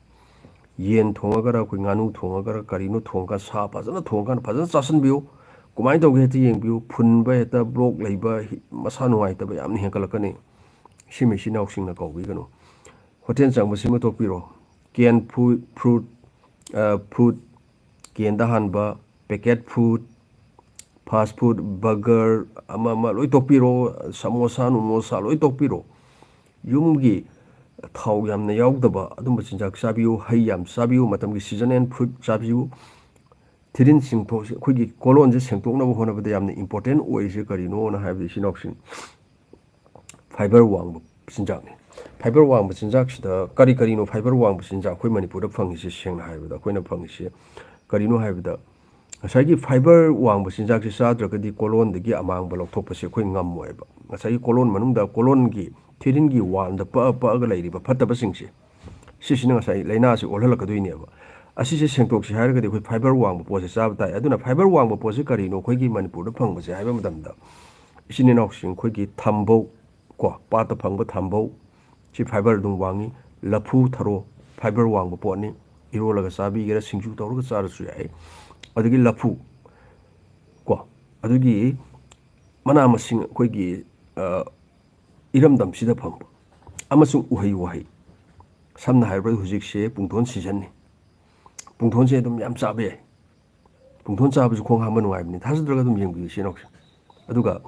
ꯌꯦꯟ ꯊꯣꯡꯉꯒꯔ, ꯑꯩꯈꯣꯏ ꯉꯥꯅꯨ ꯊꯣꯡꯉꯒꯔ, ꯀꯔꯤꯅꯣ ꯊꯣꯡꯉꯀꯥꯟꯗ, ꯁꯥ ꯐꯖꯅ ꯊꯣꯡꯉꯀꯥꯟꯗ ꯐꯖꯅ ꯆꯥꯁꯤꯟꯕꯤꯌꯨ꯫ ꯀꯃꯥꯏꯅ ꯇꯧꯒꯦ ꯍꯦꯛꯇ ꯌꯦꯡꯕꯤꯌꯨ꯫ ꯐꯨꯟꯕ ꯍꯦꯛꯇ, ꯕ꯭ꯂꯣꯛ ꯂꯩꯕ, ꯍꯤ-, ꯃꯁꯥ ꯅꯨꯡꯉꯥꯏꯇꯕ ꯌꯥꯝꯅ ꯍꯦꯟꯒꯠꯂꯛꯀꯅꯤ꯫ ꯁꯤꯃ ꯏꯆꯤꯟ ꯏꯅꯥꯎꯁꯤꯡꯅ ꯀꯥꯎꯕꯤꯒꯅꯨ꯫ ꯍꯣꯇꯦꯜ ꯆꯪꯕꯁꯤꯃ ꯇꯣꯛꯄꯤꯔꯣ꯫ ꯀꯦꯟ ꯐꯨ-, ꯐ꯭ꯔꯨꯠ, ꯑ, ꯐꯨꯗ, ꯀꯦꯟꯗ ꯍꯥꯟꯕ, packet food, fast food, burger, ꯑꯃ ꯑꯃ ꯂꯣꯏ ꯇꯣꯛꯄꯤꯔꯣ꯫ ꯁꯃꯣꯁꯥ ꯅꯨꯃꯣꯁꯥ ꯂꯣꯏ ꯇꯣꯛꯄꯤꯔꯣ꯫ ꯌꯨꯝꯒꯤ ꯊꯥꯎ ꯌꯥꯝꯅ ꯌꯥꯎꯗꯕ ꯑꯗꯨꯝꯕ ꯆꯤꯟꯖꯥꯛ ꯆꯥꯕꯤꯌꯨ꯫ ꯍꯩ ꯌꯥꯝ ꯆꯥꯕꯤꯌꯨ꯫ ꯃꯇꯝꯒꯤ season and fruit ꯆꯥꯕꯤꯌꯨ꯫ ꯊꯤꯔꯤꯟ ꯆꯤꯡꯊꯣꯛ-, ꯑꯩꯈꯣꯏꯒꯤ ꯀꯣꯂꯣꯟꯁꯦ ꯁꯦꯡꯇꯣꯛꯅꯕ ꯍꯣꯠꯅꯕꯗ ꯌꯥꯝꯅ important ꯑꯣꯏꯔꯤꯁꯦ ꯀꯔꯤꯅꯣꯅ ꯍꯥꯏꯕꯗ, ꯏꯆꯤꯟ ꯏꯅꯥꯎꯁꯤꯡ, ꯐꯥꯏꯕꯔ ꯋꯥꯡꯕ ꯆꯤꯟꯖꯥꯛꯅꯤ꯫ ꯐꯥꯏꯕꯔ ꯋꯥꯡꯕ ꯆꯤꯟꯖꯥꯛꯁꯤꯗ ꯀꯔꯤ ꯀꯔꯤꯅꯣ ꯐꯥꯏꯕꯔ ꯋꯥꯡꯕ ꯆꯤꯟꯖꯥꯛ ꯑꯩꯈꯣꯏ ꯃꯅꯤꯄꯨꯔꯗ ꯐꯪꯉꯤꯁꯦ? ꯁꯦꯡꯅ ꯍꯥꯏꯔꯕꯗ, ꯑꯩꯈꯣꯏꯅ ꯐꯪꯉꯤꯁꯦ ꯀꯔꯤꯅꯣ ꯍꯥꯏꯕꯗ, ꯉꯁꯥꯏꯒꯤ ꯐꯥꯏꯕꯔ ꯋꯥꯡꯕ ꯆꯤꯟꯖꯥꯛꯁꯦ ꯆꯥꯗ꯭ꯔꯒꯗꯤ ꯀꯣꯂꯣꯟꯗꯒꯤ ꯑꯃꯥꯡꯕ ꯂꯧꯊꯣꯛꯄꯁꯦ ꯑꯩꯈꯣꯏ ꯉꯝꯃꯣꯏꯕ꯫ ꯉꯁꯥꯏꯒꯤ ꯀꯣꯂꯣꯟ ꯃꯅꯨꯡꯗ, ꯀꯣꯂꯣꯟꯒꯤ ꯊꯤꯔꯤꯟꯒꯤ ꯋꯥꯜꯗ ꯄꯛꯑ ꯄꯛꯑꯒ ꯂꯩꯔꯤꯕ ꯐꯠꯇꯕꯁꯤꯡꯁꯦ, ꯁꯤꯁꯤꯅ ꯉꯁꯥꯏ ꯂꯥꯏꯅꯥꯁꯤ ꯑꯣꯜꯍꯜꯂꯛꯀꯗꯣꯏꯅꯦꯕ꯫ ꯑꯁꯤꯁꯦ ꯁꯦꯡꯗꯣꯛꯁꯤ ꯍꯥꯏꯔꯒꯗꯤ ꯑꯩꯈꯣꯏ ꯐꯥꯏꯕꯔ ꯋꯥꯡꯕ ꯄꯣꯠꯁꯦ ꯆꯥꯕ ꯇꯥꯏ꯫ ꯑꯗꯨꯅ ꯐꯥꯏꯕꯔ ꯋꯥꯡꯕ ꯄꯣꯠꯁꯦ ꯀꯔꯤꯅꯣ ꯑꯩꯈꯣꯏꯒꯤ ꯃꯅꯤꯄꯨꯔꯗ ꯐꯪꯕꯁꯦ ꯍꯥꯏꯕ ꯃꯇꯝꯗ, ꯏꯆꯤꯟ ꯏꯅꯥꯎꯁꯤꯡ, ꯑꯩꯈꯣꯏꯒꯤ ꯊꯝꯕꯧ, ꯀꯣ, ꯄꯥꯠꯇ ꯐꯪꯕ ꯊꯝꯕꯧ, ꯁꯤ ꯐꯥꯏꯕꯔ ꯑꯗꯨꯝ ꯋꯥꯡꯉꯤ꯫ ꯂꯐꯨ ꯊꯔꯣ ꯐꯥꯏꯕꯔ ꯋꯥꯡꯕ ꯄꯣꯠꯅꯤ꯫ ꯏꯔꯣꯜꯂꯒ ꯆꯥꯕꯤꯒꯦꯔꯥ, ꯁꯤꯡꯖꯨ ꯇꯧꯔꯒ ꯆꯥꯔꯁꯨ ꯌꯥꯏ꯫ ꯑꯗꯒꯤ ꯂꯐꯨ, ꯀꯣ, ꯑꯗꯨꯒꯤ ꯃꯅꯥ ꯃꯁꯤꯡ ꯑꯩꯈꯣꯏꯒꯤ, ꯑ, ꯏꯔꯝꯗꯝꯁꯤꯗ ꯐꯪꯕ ꯑꯃꯁꯨꯡ ꯎꯍꯩ ꯋꯥꯍꯩ꯫ ꯁꯝꯅ ꯍꯥꯏꯔꯕꯗ ꯍꯧꯖꯤꯛꯁꯦ ꯄꯨꯡꯗꯣꯟ ꯁꯤꯖꯟꯅꯤ꯫ ꯄꯨꯡꯗꯣꯟꯁꯦ ꯑꯗꯨꯝ ꯌꯥꯝ ꯆꯥꯕ ꯌꯥꯏ꯫ ꯄꯨꯡꯗꯣꯟ ꯆꯥꯕꯁꯨ ꯈꯣꯡ ꯍꯥꯝꯕ ꯅꯨꯡꯉꯥꯏꯕꯅꯤ꯫ ꯊꯥꯖꯗ꯭ꯔꯒ ꯑꯗꯨꯝ ꯌꯦꯡꯕꯤꯌꯨ, ꯏꯆꯤꯟ ꯏꯅꯥꯎꯁꯤꯡ꯫ ꯑꯗꯨꯒ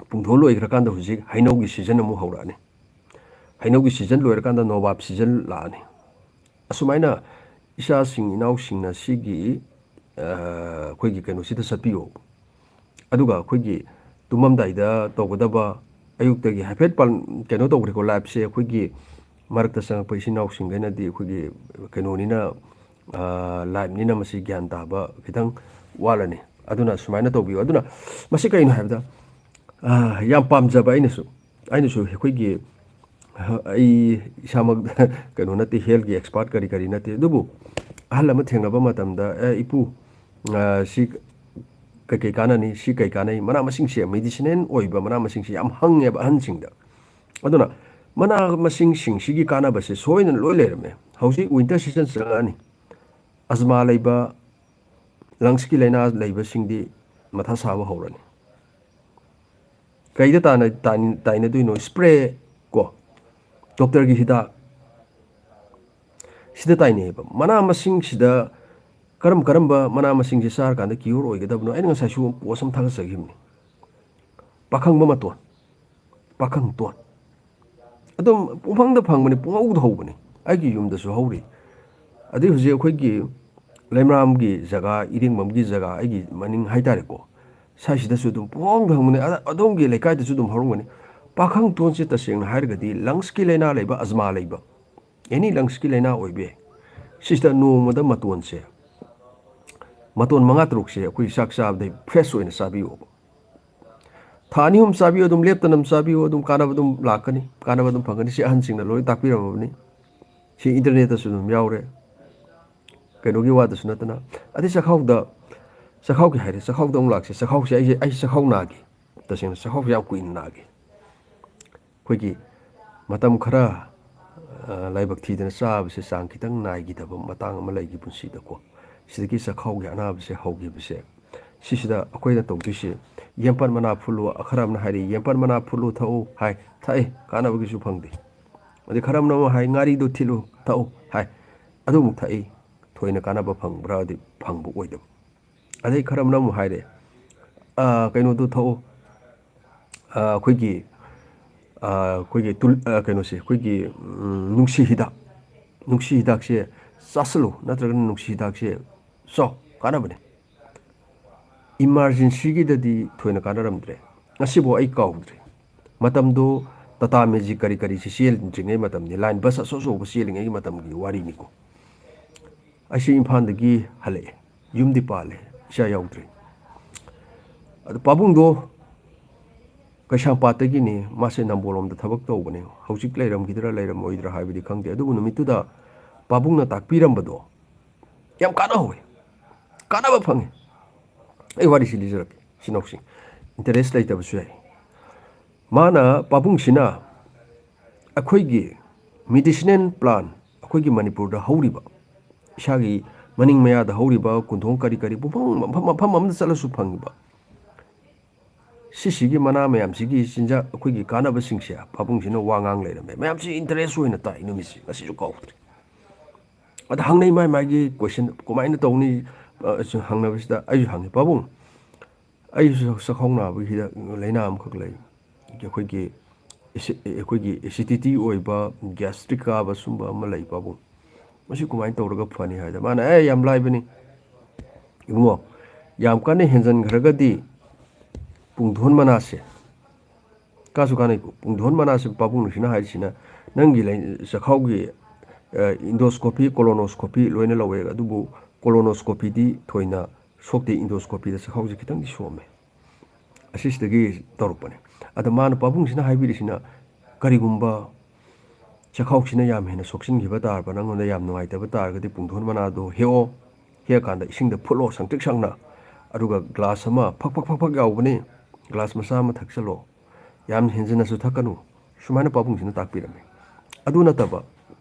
ꯄꯨꯡꯗꯣꯟ ꯂꯣꯏꯈ꯭ꯔꯀꯥꯟꯗ ꯍꯧꯖꯤꯛ ꯍꯩꯅꯧꯒꯤ ꯁꯤꯖꯟ ꯑꯃꯨꯛ ꯍꯧꯔꯛꯑꯅꯤ꯫ ꯍꯩꯅꯧꯒꯤ ꯁꯤꯖꯟ ꯂꯣꯏꯔꯀꯥꯟꯗ ꯅꯣꯕꯥꯞ ꯁꯤꯖꯟ ꯂꯥꯛꯑꯅꯤ꯫ ꯑꯁꯨꯃꯥꯏꯅ ꯏꯆꯥꯁꯤꯡ ꯏꯅꯥꯎꯁꯤꯡꯅ ꯁꯤꯒꯤ, ꯑ, ꯑꯩꯈꯣꯏꯒꯤ ꯀꯩꯅꯣꯁꯤꯗ ꯆꯠꯄꯤꯌꯣ꯫ ꯑꯗꯨꯒ ꯑꯩꯈꯣꯏꯒꯤ ꯇꯨꯝꯃꯝꯗꯥꯏꯗ ꯇꯧꯒꯗꯕ, ꯑꯌꯨꯛꯇꯒꯤ ꯍꯥꯏꯐꯦꯠ ꯄꯥꯟ-, ꯀꯩꯅꯣ ꯇꯧꯈ꯭ꯔꯦꯀꯣ, ꯂꯥꯏꯐꯁꯦ ꯑꯩꯈꯣꯏꯒꯤ ꯃꯔꯛꯇ ꯆꯪꯉꯛꯄ ꯏꯆꯤꯟ ꯏꯅꯥꯎꯁꯤꯡꯈꯩꯅꯗꯤ ꯑꯩꯈꯣꯏꯒꯤ ꯀꯩꯅꯣꯅꯤꯅ, ꯑ, ꯂꯥꯏꯐꯅꯤꯅ ꯃꯁꯤ ꯒ꯭ꯌꯥꯟ ꯇꯥꯕ ꯈꯤꯇꯪ ꯋꯥꯠꯂꯅꯤ꯫ ꯑꯗꯨꯅ ꯁꯨꯃꯥꯏꯅ ꯇꯧꯕꯤꯌꯨ꯫ ꯑꯗꯨꯅ ꯃꯁꯤ ꯀꯩꯅꯣ ꯍꯥꯏꯕꯗ, ꯑ, ꯌꯥꯝ ꯄꯥꯝꯖꯕ ꯑꯩꯅꯁꯨ, ꯑꯩꯅꯁꯨ ꯑꯩꯈꯣꯏꯒꯤ, ꯑꯩ ꯏꯁꯥꯃꯛ ꯀꯩꯅꯣ ꯅꯠꯇꯦ, ꯍꯦꯜꯊꯀꯤ ꯑꯦꯛꯁꯄꯥꯔꯠ ꯀꯔꯤ ꯀꯔꯤ ꯅꯠꯇꯦ, ꯑꯗꯨꯕꯨ ꯑꯍꯜ ꯑꯃ ꯊꯦꯡꯅꯕ ꯃꯇꯝꯗ, "ꯑꯦ, ꯏꯄꯨ, ꯑ, ꯁꯤ ꯀꯩꯀꯩ ꯀꯥꯟꯅꯅꯤ? ꯁꯤ ꯀꯩ ꯀꯥꯟꯅꯩ?" ꯃꯅꯥ ꯃꯁꯤꯡꯁꯦ, ꯃꯦꯗꯤꯁꯤꯅꯦꯜ ꯑꯣꯏꯕ ꯃꯅꯥ ꯃꯁꯤꯡꯁꯦ ꯌꯥꯝ ꯍꯪꯉꯦꯕ ꯑꯍꯟꯁꯤꯡꯗ꯫ ꯑꯗꯨꯅ ꯃꯅꯥ ꯃꯁꯤꯡꯁꯤꯡꯁꯤꯒꯤ ꯀꯥꯟꯅꯕꯁꯦ ꯁꯣꯏꯗꯅ ꯂꯣꯏ ꯂꯩꯔꯝꯃꯦ꯫ ꯍꯧꯖꯤꯛ winter season ꯆꯪꯉꯛꯑꯅꯤ꯫ ꯑꯖꯃꯥ ꯂꯩꯕ, lungs ꯀꯤ ꯂꯥꯏꯅꯥ ꯂꯩꯕꯁꯤꯡꯗꯤ ꯃꯊꯥ ꯁꯥꯕ ꯍꯧꯔꯅꯤ꯫ ꯀꯩꯗ ꯇꯥꯟꯅ-, ꯇꯥꯏ-, ꯇꯥꯏꯅꯗꯣꯏꯅꯣ? Spray ꯀꯣ, doctor ꯒꯤ ꯍꯤꯗꯥꯛ, ꯁꯤꯗ ꯇꯥꯏꯅꯩꯌꯦꯕ꯫ ꯃꯅꯥ ꯃꯁꯤꯡꯁꯤꯗ ꯀꯔꯝ ꯀꯔꯝꯕ ꯃꯅꯥ ꯃꯁꯤꯡꯁꯦ ꯆꯥꯔꯀꯥꯟꯗ cure ꯑꯣꯏꯒꯗꯕꯅꯣ? ꯑꯩꯅ ꯉꯁꯥꯏꯁꯨ post ꯑꯃ ꯊꯥꯒꯠꯆꯈꯤꯕꯅꯤ꯫ ꯄꯥꯈꯪꯕ ꯃꯇꯣꯟ, ꯄꯥꯈꯪ ꯇꯣꯟ, ꯑꯗꯨꯝ ꯄꯨꯡꯐꯪꯗ ꯐꯪꯕꯅꯤ, ꯄꯨꯡꯍꯧꯗ ꯍꯧꯕꯅꯤ꯫ ꯑꯩꯒꯤ ꯌꯨꯝꯗꯁꯨ ꯍꯧꯔꯤ꯫ ꯑꯗꯩ ꯍꯧꯖꯤꯛ ꯑꯩꯈꯣꯏꯒꯤ ꯂꯩꯃꯔꯥꯝꯒꯤ ꯖꯒꯥ, ꯏꯔꯦꯡꯕꯝꯒꯤ ꯖꯒꯥ, ꯑꯩꯒꯤ ꯃꯅꯤꯡ ꯍꯥꯏꯇꯥꯔꯦꯀꯣ, ꯁ꯭ꯋꯥꯏꯁꯤꯗꯁꯨ ꯑꯗꯨꯝ ꯄꯨꯡꯍꯧꯗ ꯍꯧꯕꯅꯤ꯫ ꯑꯗ-, ꯑꯗꯣꯝꯒꯤ ꯂꯩꯀꯥꯏꯗꯁꯨ ꯑꯗꯨꯝ ꯍꯧꯔꯝꯒꯅꯤ꯫ ꯄꯥꯈꯪ ꯇꯣꯟꯁꯦ ꯇꯁꯦꯡꯅ ꯍꯥꯏꯔꯒꯗꯤ lungs ꯀꯤ ꯂꯥꯏꯅꯥ ꯂꯩꯕ, ꯑꯖꯃꯥ ꯂꯩꯕ, any lungs ꯀꯤ ꯂꯥꯏꯅꯥ ꯑꯣꯏꯕ ꯌꯥꯏ꯫ ꯁꯤꯁꯤꯗ ꯅꯣꯡꯃꯗ ꯃꯇꯣꯟꯁꯦ, ꯃꯇꯣꯟ ꯃꯉꯥ ꯇꯔꯨꯛꯁꯦ ꯑꯩꯈꯣꯏ ꯆꯥꯛ ꯆꯥꯕꯗꯩ fresh ꯑꯣꯏꯅ ꯆꯥꯕꯤꯌꯣꯕ꯫ ꯊꯥ ꯑꯅꯤ ꯑꯍꯨꯝ ꯆꯥꯕꯤꯌꯨ, ꯑꯗꯨꯝ ꯂꯦꯞꯇꯅ ꯑꯗꯨꯝ ꯆꯥꯕꯤꯌꯨ, ꯑꯗꯨꯝ ꯀꯥꯟꯅꯕ ꯑꯗꯨꯝ ꯂꯥꯛꯀꯅꯤ, ꯀꯥꯟꯅꯕ ꯑꯗꯨꯝ ꯐꯪꯒꯅꯤ꯫ ꯁꯤ ꯑꯍꯟꯁꯤꯡꯅ ꯂꯣꯏ ꯇꯥꯛꯄꯤꯔꯝꯃꯕꯅꯤ꯫ ꯁꯤ internet ꯇꯁꯨ ꯑꯗꯨꯝ ꯌꯥꯎꯔꯦ, ꯀꯩꯅꯣꯒꯤ ꯋꯥꯗꯁꯨ ꯅꯠꯇꯅ꯫ ꯑꯗꯩ ꯆꯥꯛꯈꯥꯎꯗ, ꯆꯥꯛꯈꯥꯎꯒꯤ ꯍꯥꯏꯔꯦ, ꯆꯥꯛꯈꯥꯎꯗ ꯑꯃꯨꯛ ꯂꯥꯛꯁꯦ꯫ ꯆꯥꯛꯈꯥꯎꯁꯦ ꯑꯩꯁꯦ, ꯑꯩꯁꯦ ꯆꯥꯛꯈꯥꯎ ꯅꯥꯈꯤ, ꯇꯁꯦꯡꯅ ꯆꯥꯛꯈꯥꯎꯁꯦ ꯌꯥꯝ ꯀꯨꯏꯅ ꯅꯥꯈꯤ꯫ ꯑꯩꯈꯣꯏꯒꯤ ꯃꯇꯝ ꯈꯔ, ꯑ, ꯂꯥꯏꯕꯛ ꯊꯤꯗꯅ ꯆꯥꯕꯁꯦ ꯆꯥꯡ ꯈꯤꯇꯪ ꯅꯥꯏꯈꯤꯗꯕ ꯃꯇꯥꯡ ꯑꯃ ꯂꯩꯈꯤ ꯄꯨꯟꯁꯤꯗꯀꯣ꯫ ꯁꯤꯗꯒꯤ ꯆꯥꯛꯈꯥꯎꯒꯤ ꯑꯅꯥꯕꯁꯦ ꯍꯧꯈꯤꯕꯁꯦ, ꯁꯤꯁꯤꯗ ꯑꯩꯈꯣꯏꯅ ꯇꯧꯗꯣꯏꯁꯦ, ꯌꯦꯝꯄꯠ ꯃꯅꯥ ꯐꯨꯠꯂꯨ, ꯈꯔ ꯑꯃꯅ ꯍꯥꯏꯔꯛꯏ, "ꯌꯦꯝꯄꯠ ꯃꯅꯥ ꯐꯨꯠꯂꯨ ꯊꯛꯎ" ꯍꯥꯏ, ꯊꯛꯏ, ꯀꯥꯟꯅꯕꯒꯤꯁꯨ ꯐꯪꯗꯦ꯫ ꯑꯗꯩ ꯈꯔ ꯑꯃꯅ ꯑꯃꯨꯛ ꯍꯥꯏ, "ꯉꯥꯔꯤꯗꯣ ꯊꯤꯠꯂꯨ ꯊꯛꯎ" ꯍꯥꯏ, ꯑꯗꯨ ꯑꯃꯨꯛ ꯊꯛꯏ, ꯊꯣꯏꯅ ꯀꯥꯟꯅꯕ ꯐꯪꯕ꯭ꯔꯥꯗꯤ ꯐꯪꯕ ꯑꯣꯏꯗꯕ꯫ ꯑꯗꯩ ꯈꯔ ꯑꯃꯅ ꯑꯃꯨꯛ ꯍꯥꯏꯔꯦ, "ꯑ, ꯀꯩꯅꯣꯗꯣ ꯊꯛꯎ, ꯑ, ꯑꯩꯈꯣꯏꯒꯤ, ꯑ, ꯑꯩꯈꯣꯏꯒꯤ ꯇꯨꯜ-, ꯑ, ꯀꯩꯅꯣꯁꯦ, ꯑꯩꯈꯣꯏꯒꯤ, ꯎꯝ, ꯅꯨꯡꯁꯤ ꯍꯤꯗꯥꯛ, ꯅꯨꯡꯁꯤ ꯍꯤꯗꯥꯛꯁꯦ ꯆꯥꯁꯤꯜꯂꯨ, ꯅꯠꯇ꯭ꯔꯒꯅ ꯅꯨꯡꯁꯤ ꯍꯤꯗꯥꯛꯁꯦ ꯆꯥꯎ, ꯀꯥꯟꯅꯕꯅꯦ"꯫ Emergency ꯒꯤꯗꯗꯤ ꯊꯣꯏꯅ ꯀꯥꯟꯅꯔꯝꯗ꯭ꯔꯦ꯫ ꯉꯁꯤꯐꯥꯎ ꯑꯩ ꯀꯥꯎꯗ꯭ꯔꯤ꯫ ꯃꯇꯝꯗꯨ Tata Magic ꯀꯔꯤ ꯀꯔꯤꯁꯤ ꯆꯦꯟꯗ꯭ꯔꯤꯉꯩ ꯃꯇꯝꯅꯤ, line bus ꯑꯆꯧ ꯑꯆꯧꯕ ꯆꯦꯜꯂꯤꯉꯩꯒꯤ ꯃꯇꯝꯒꯤ ꯋꯥꯔꯤꯅꯤꯀꯣ꯫ ꯑꯩꯁꯦ ꯏꯝꯐꯥꯜꯗꯒꯤ ꯍꯜꯂꯛꯑꯦ, ꯌꯨꯝꯗꯤ ꯄꯥꯜꯂꯦ, ꯏꯆꯥ ꯌꯥꯎꯗ꯭ꯔꯤ꯫ ꯑꯗꯨ ꯄꯥꯕꯨꯡꯗꯣ ꯀꯩꯁꯥꯝꯄꯥꯠꯇꯒꯤꯅꯤ, ꯃꯥꯁꯦ ꯅꯝꯕꯣꯜꯂꯣꯝꯗ ꯊꯕꯛ ꯇꯧꯕꯅꯦ꯫ ꯍꯧꯖꯤꯛ ꯂꯩꯔꯝꯈꯤꯗ꯭ꯔꯥ ꯂꯩꯔꯝꯃꯣꯏꯗ꯭ꯔꯥ ꯍꯥꯏꯕꯗꯤ ꯈꯪꯗꯦ, ꯑꯗꯨꯕꯨ ꯅꯨꯃꯤꯠꯇꯨꯗ ꯄꯥꯕꯨꯡꯅ ꯇꯥꯛꯄꯤꯔꯝꯕꯗꯣ ꯌꯥꯝ ꯀꯥꯟꯅꯍꯧꯋꯦ, ꯀꯥꯟꯅꯕ ꯐꯪꯉꯦ꯫ ꯑꯩ ꯋꯥꯔꯤꯁꯤ ꯂꯤꯖꯔꯛꯀꯦ, ꯏꯆꯤꯟ ꯏꯅꯥꯎꯁꯤꯡ, interest ꯂꯩꯇꯕꯁꯨ ꯌꯥꯏ꯫ ꯃꯥꯅ, ꯄꯥꯕꯨꯡꯁꯤꯅ ꯑꯩꯈꯣꯏꯒꯤ medicinal plant, ꯑꯩꯈꯣꯏꯒꯤ ꯃꯅꯤꯄꯨꯔꯗ ꯍꯧꯔꯤꯕ, ꯏꯁꯥꯒꯤ ꯃꯅꯤꯡ ꯃꯌꯥꯗ ꯍꯧꯔꯤꯕ ꯀꯨꯟꯗꯣꯡ ꯀꯔꯤ ꯀꯔꯤ, ꯄꯨꯡꯐꯝ, ꯃꯐꯝ, ꯃꯐꯝ ꯑꯃꯗ ꯆꯠꯂꯁꯨ ꯐꯪꯉꯤꯕ, ꯁꯤꯁꯤꯒꯤ ꯃꯅꯥ ꯃꯌꯥꯝꯁꯤꯒꯤ ꯆꯤꯟꯖꯥꯛ, ꯑꯩꯈꯣꯏꯒꯤ ꯀꯥꯟꯅꯕꯁꯤꯡꯁꯦ ꯄꯥꯕꯨꯡꯁꯤꯅ ꯋꯥ ꯉꯥꯡ ꯂꯩꯔꯝꯃꯦ꯫ ꯃꯌꯥꯝꯁꯤ interest ꯑꯣꯏꯅ ꯇꯥꯏ ꯅꯨꯃꯤꯠꯁꯤ, ꯉꯁꯤꯁꯨ ꯀꯥꯎꯗ꯭ꯔꯤ꯫ ꯑꯗ ꯍꯪꯅꯩ ꯃꯥꯏ ꯃꯥꯏꯒꯤ question, "ꯀꯃꯥꯏꯅ ꯇꯧꯅꯤ?" ꯑ, ꯍꯪꯅꯕꯁꯤꯗ ꯑꯩꯁꯨ ꯍꯪꯉꯤ, "ꯄꯥꯕꯨꯡ, ꯑꯩꯁꯨ ꯆꯥꯛꯈꯥꯎ ꯅꯥꯕꯒꯤ ꯍꯤꯗꯥꯛ, ꯂꯥꯏꯅꯥ ꯑꯃꯈꯛ ꯂꯩ꯫ ꯑꯩꯈꯣꯏꯒꯤ ꯑꯦꯁꯤ-, ꯑꯩꯈꯣꯏꯒꯤ acidity ꯑꯣꯏꯕ, gastric ꯀꯥꯕ ꯁꯨꯝꯕ ꯑꯃ ꯂꯩ ꯄꯥꯕꯨꯡ꯫ ꯃꯁꯤ ꯀꯃꯥꯏꯅ ꯇꯧꯔꯒ ꯐꯅꯤ?" ꯍꯥꯏꯗ ꯃꯥꯅ, "ꯑꯦ, ꯌꯥꯝ ꯂꯥꯏꯕꯅꯤ ꯏꯕꯨꯡꯉꯣ, ꯌꯥꯝ ꯀꯟꯅ ꯍꯦꯟꯖꯟꯈ꯭ꯔꯒꯗꯤ ꯄꯨꯡꯗꯣꯟ ꯃꯅꯥꯁꯦ ꯀꯥꯁꯨ ꯀꯥꯟꯅꯩꯀꯣ꯫ ꯄꯨꯡꯗꯣꯟ ꯃꯅꯥꯁꯦ ꯄꯥꯕꯨꯡꯁꯤꯅ ꯍꯥꯏꯔꯤꯁꯤꯅ ꯅꯪꯒꯤ ꯂꯩ-, ꯆꯈꯥꯎꯒꯤ, ꯑ, endoscopy, colonoscopy ꯂꯣꯏꯅ ꯂꯧꯋꯦ, ꯑꯗꯨꯕꯨ colonoscopyꯗꯤ ꯊꯣꯏꯅ ꯁꯣꯛꯇꯦ, endoscopyꯗ ꯆꯈꯥꯎꯁꯦ ꯈꯤꯇꯪꯗꯤ ꯁꯣꯛꯑꯝꯃꯦ꯫ ꯑꯁꯤꯁꯤꯗꯒꯤ ꯇꯧꯔꯛꯄꯅꯦ꯫ ꯑꯗ ꯃꯥꯅ, ꯄꯥꯕꯨꯡꯁꯤꯅ ꯍꯥꯏꯕꯤꯔꯤꯁꯤꯅ ꯀꯔꯤꯒꯨꯝꯕ ꯆꯈꯥꯎꯁꯤꯅ ꯌꯥꯝ ꯍꯦꯟꯅ ꯁꯣꯛꯆꯤꯟꯈꯤꯕ ꯇꯥꯔꯕ, ꯅꯪꯉꯣꯟꯗ ꯌꯥꯝ ꯅꯨꯡꯉꯥꯏꯇꯕ ꯇꯥꯔꯒꯗꯤ ꯄꯨꯡꯗꯣꯟ ꯃꯅꯥꯗꯣ ꯍꯦꯛꯑꯣ, ꯍꯦꯛꯑꯀꯥꯟꯗ ꯏꯁꯤꯡꯗ ꯐꯨꯠꯂꯣ ꯁꯪꯇ꯭ꯔꯤꯛ ꯁꯪꯅ, ꯑꯗꯨꯒ glass ꯑꯃ ꯐꯛ ꯐꯛ ꯐꯛ ꯐꯛ ꯌꯥꯎꯕꯅꯤ, glass ꯃꯆꯥ ꯑꯃ ꯊꯛꯆꯜꯂꯣ, ꯌꯥꯝ ꯍꯦꯟꯖꯤꯟꯅꯁꯨ ꯊꯛꯀꯅꯨ", ꯁꯨꯃꯥꯏꯅ ꯄꯥꯕꯨꯡꯁꯤꯅ ꯇꯥꯛꯄꯤꯔꯝꯃꯤ꯫ ꯑꯗꯨ ꯅꯠꯇꯕ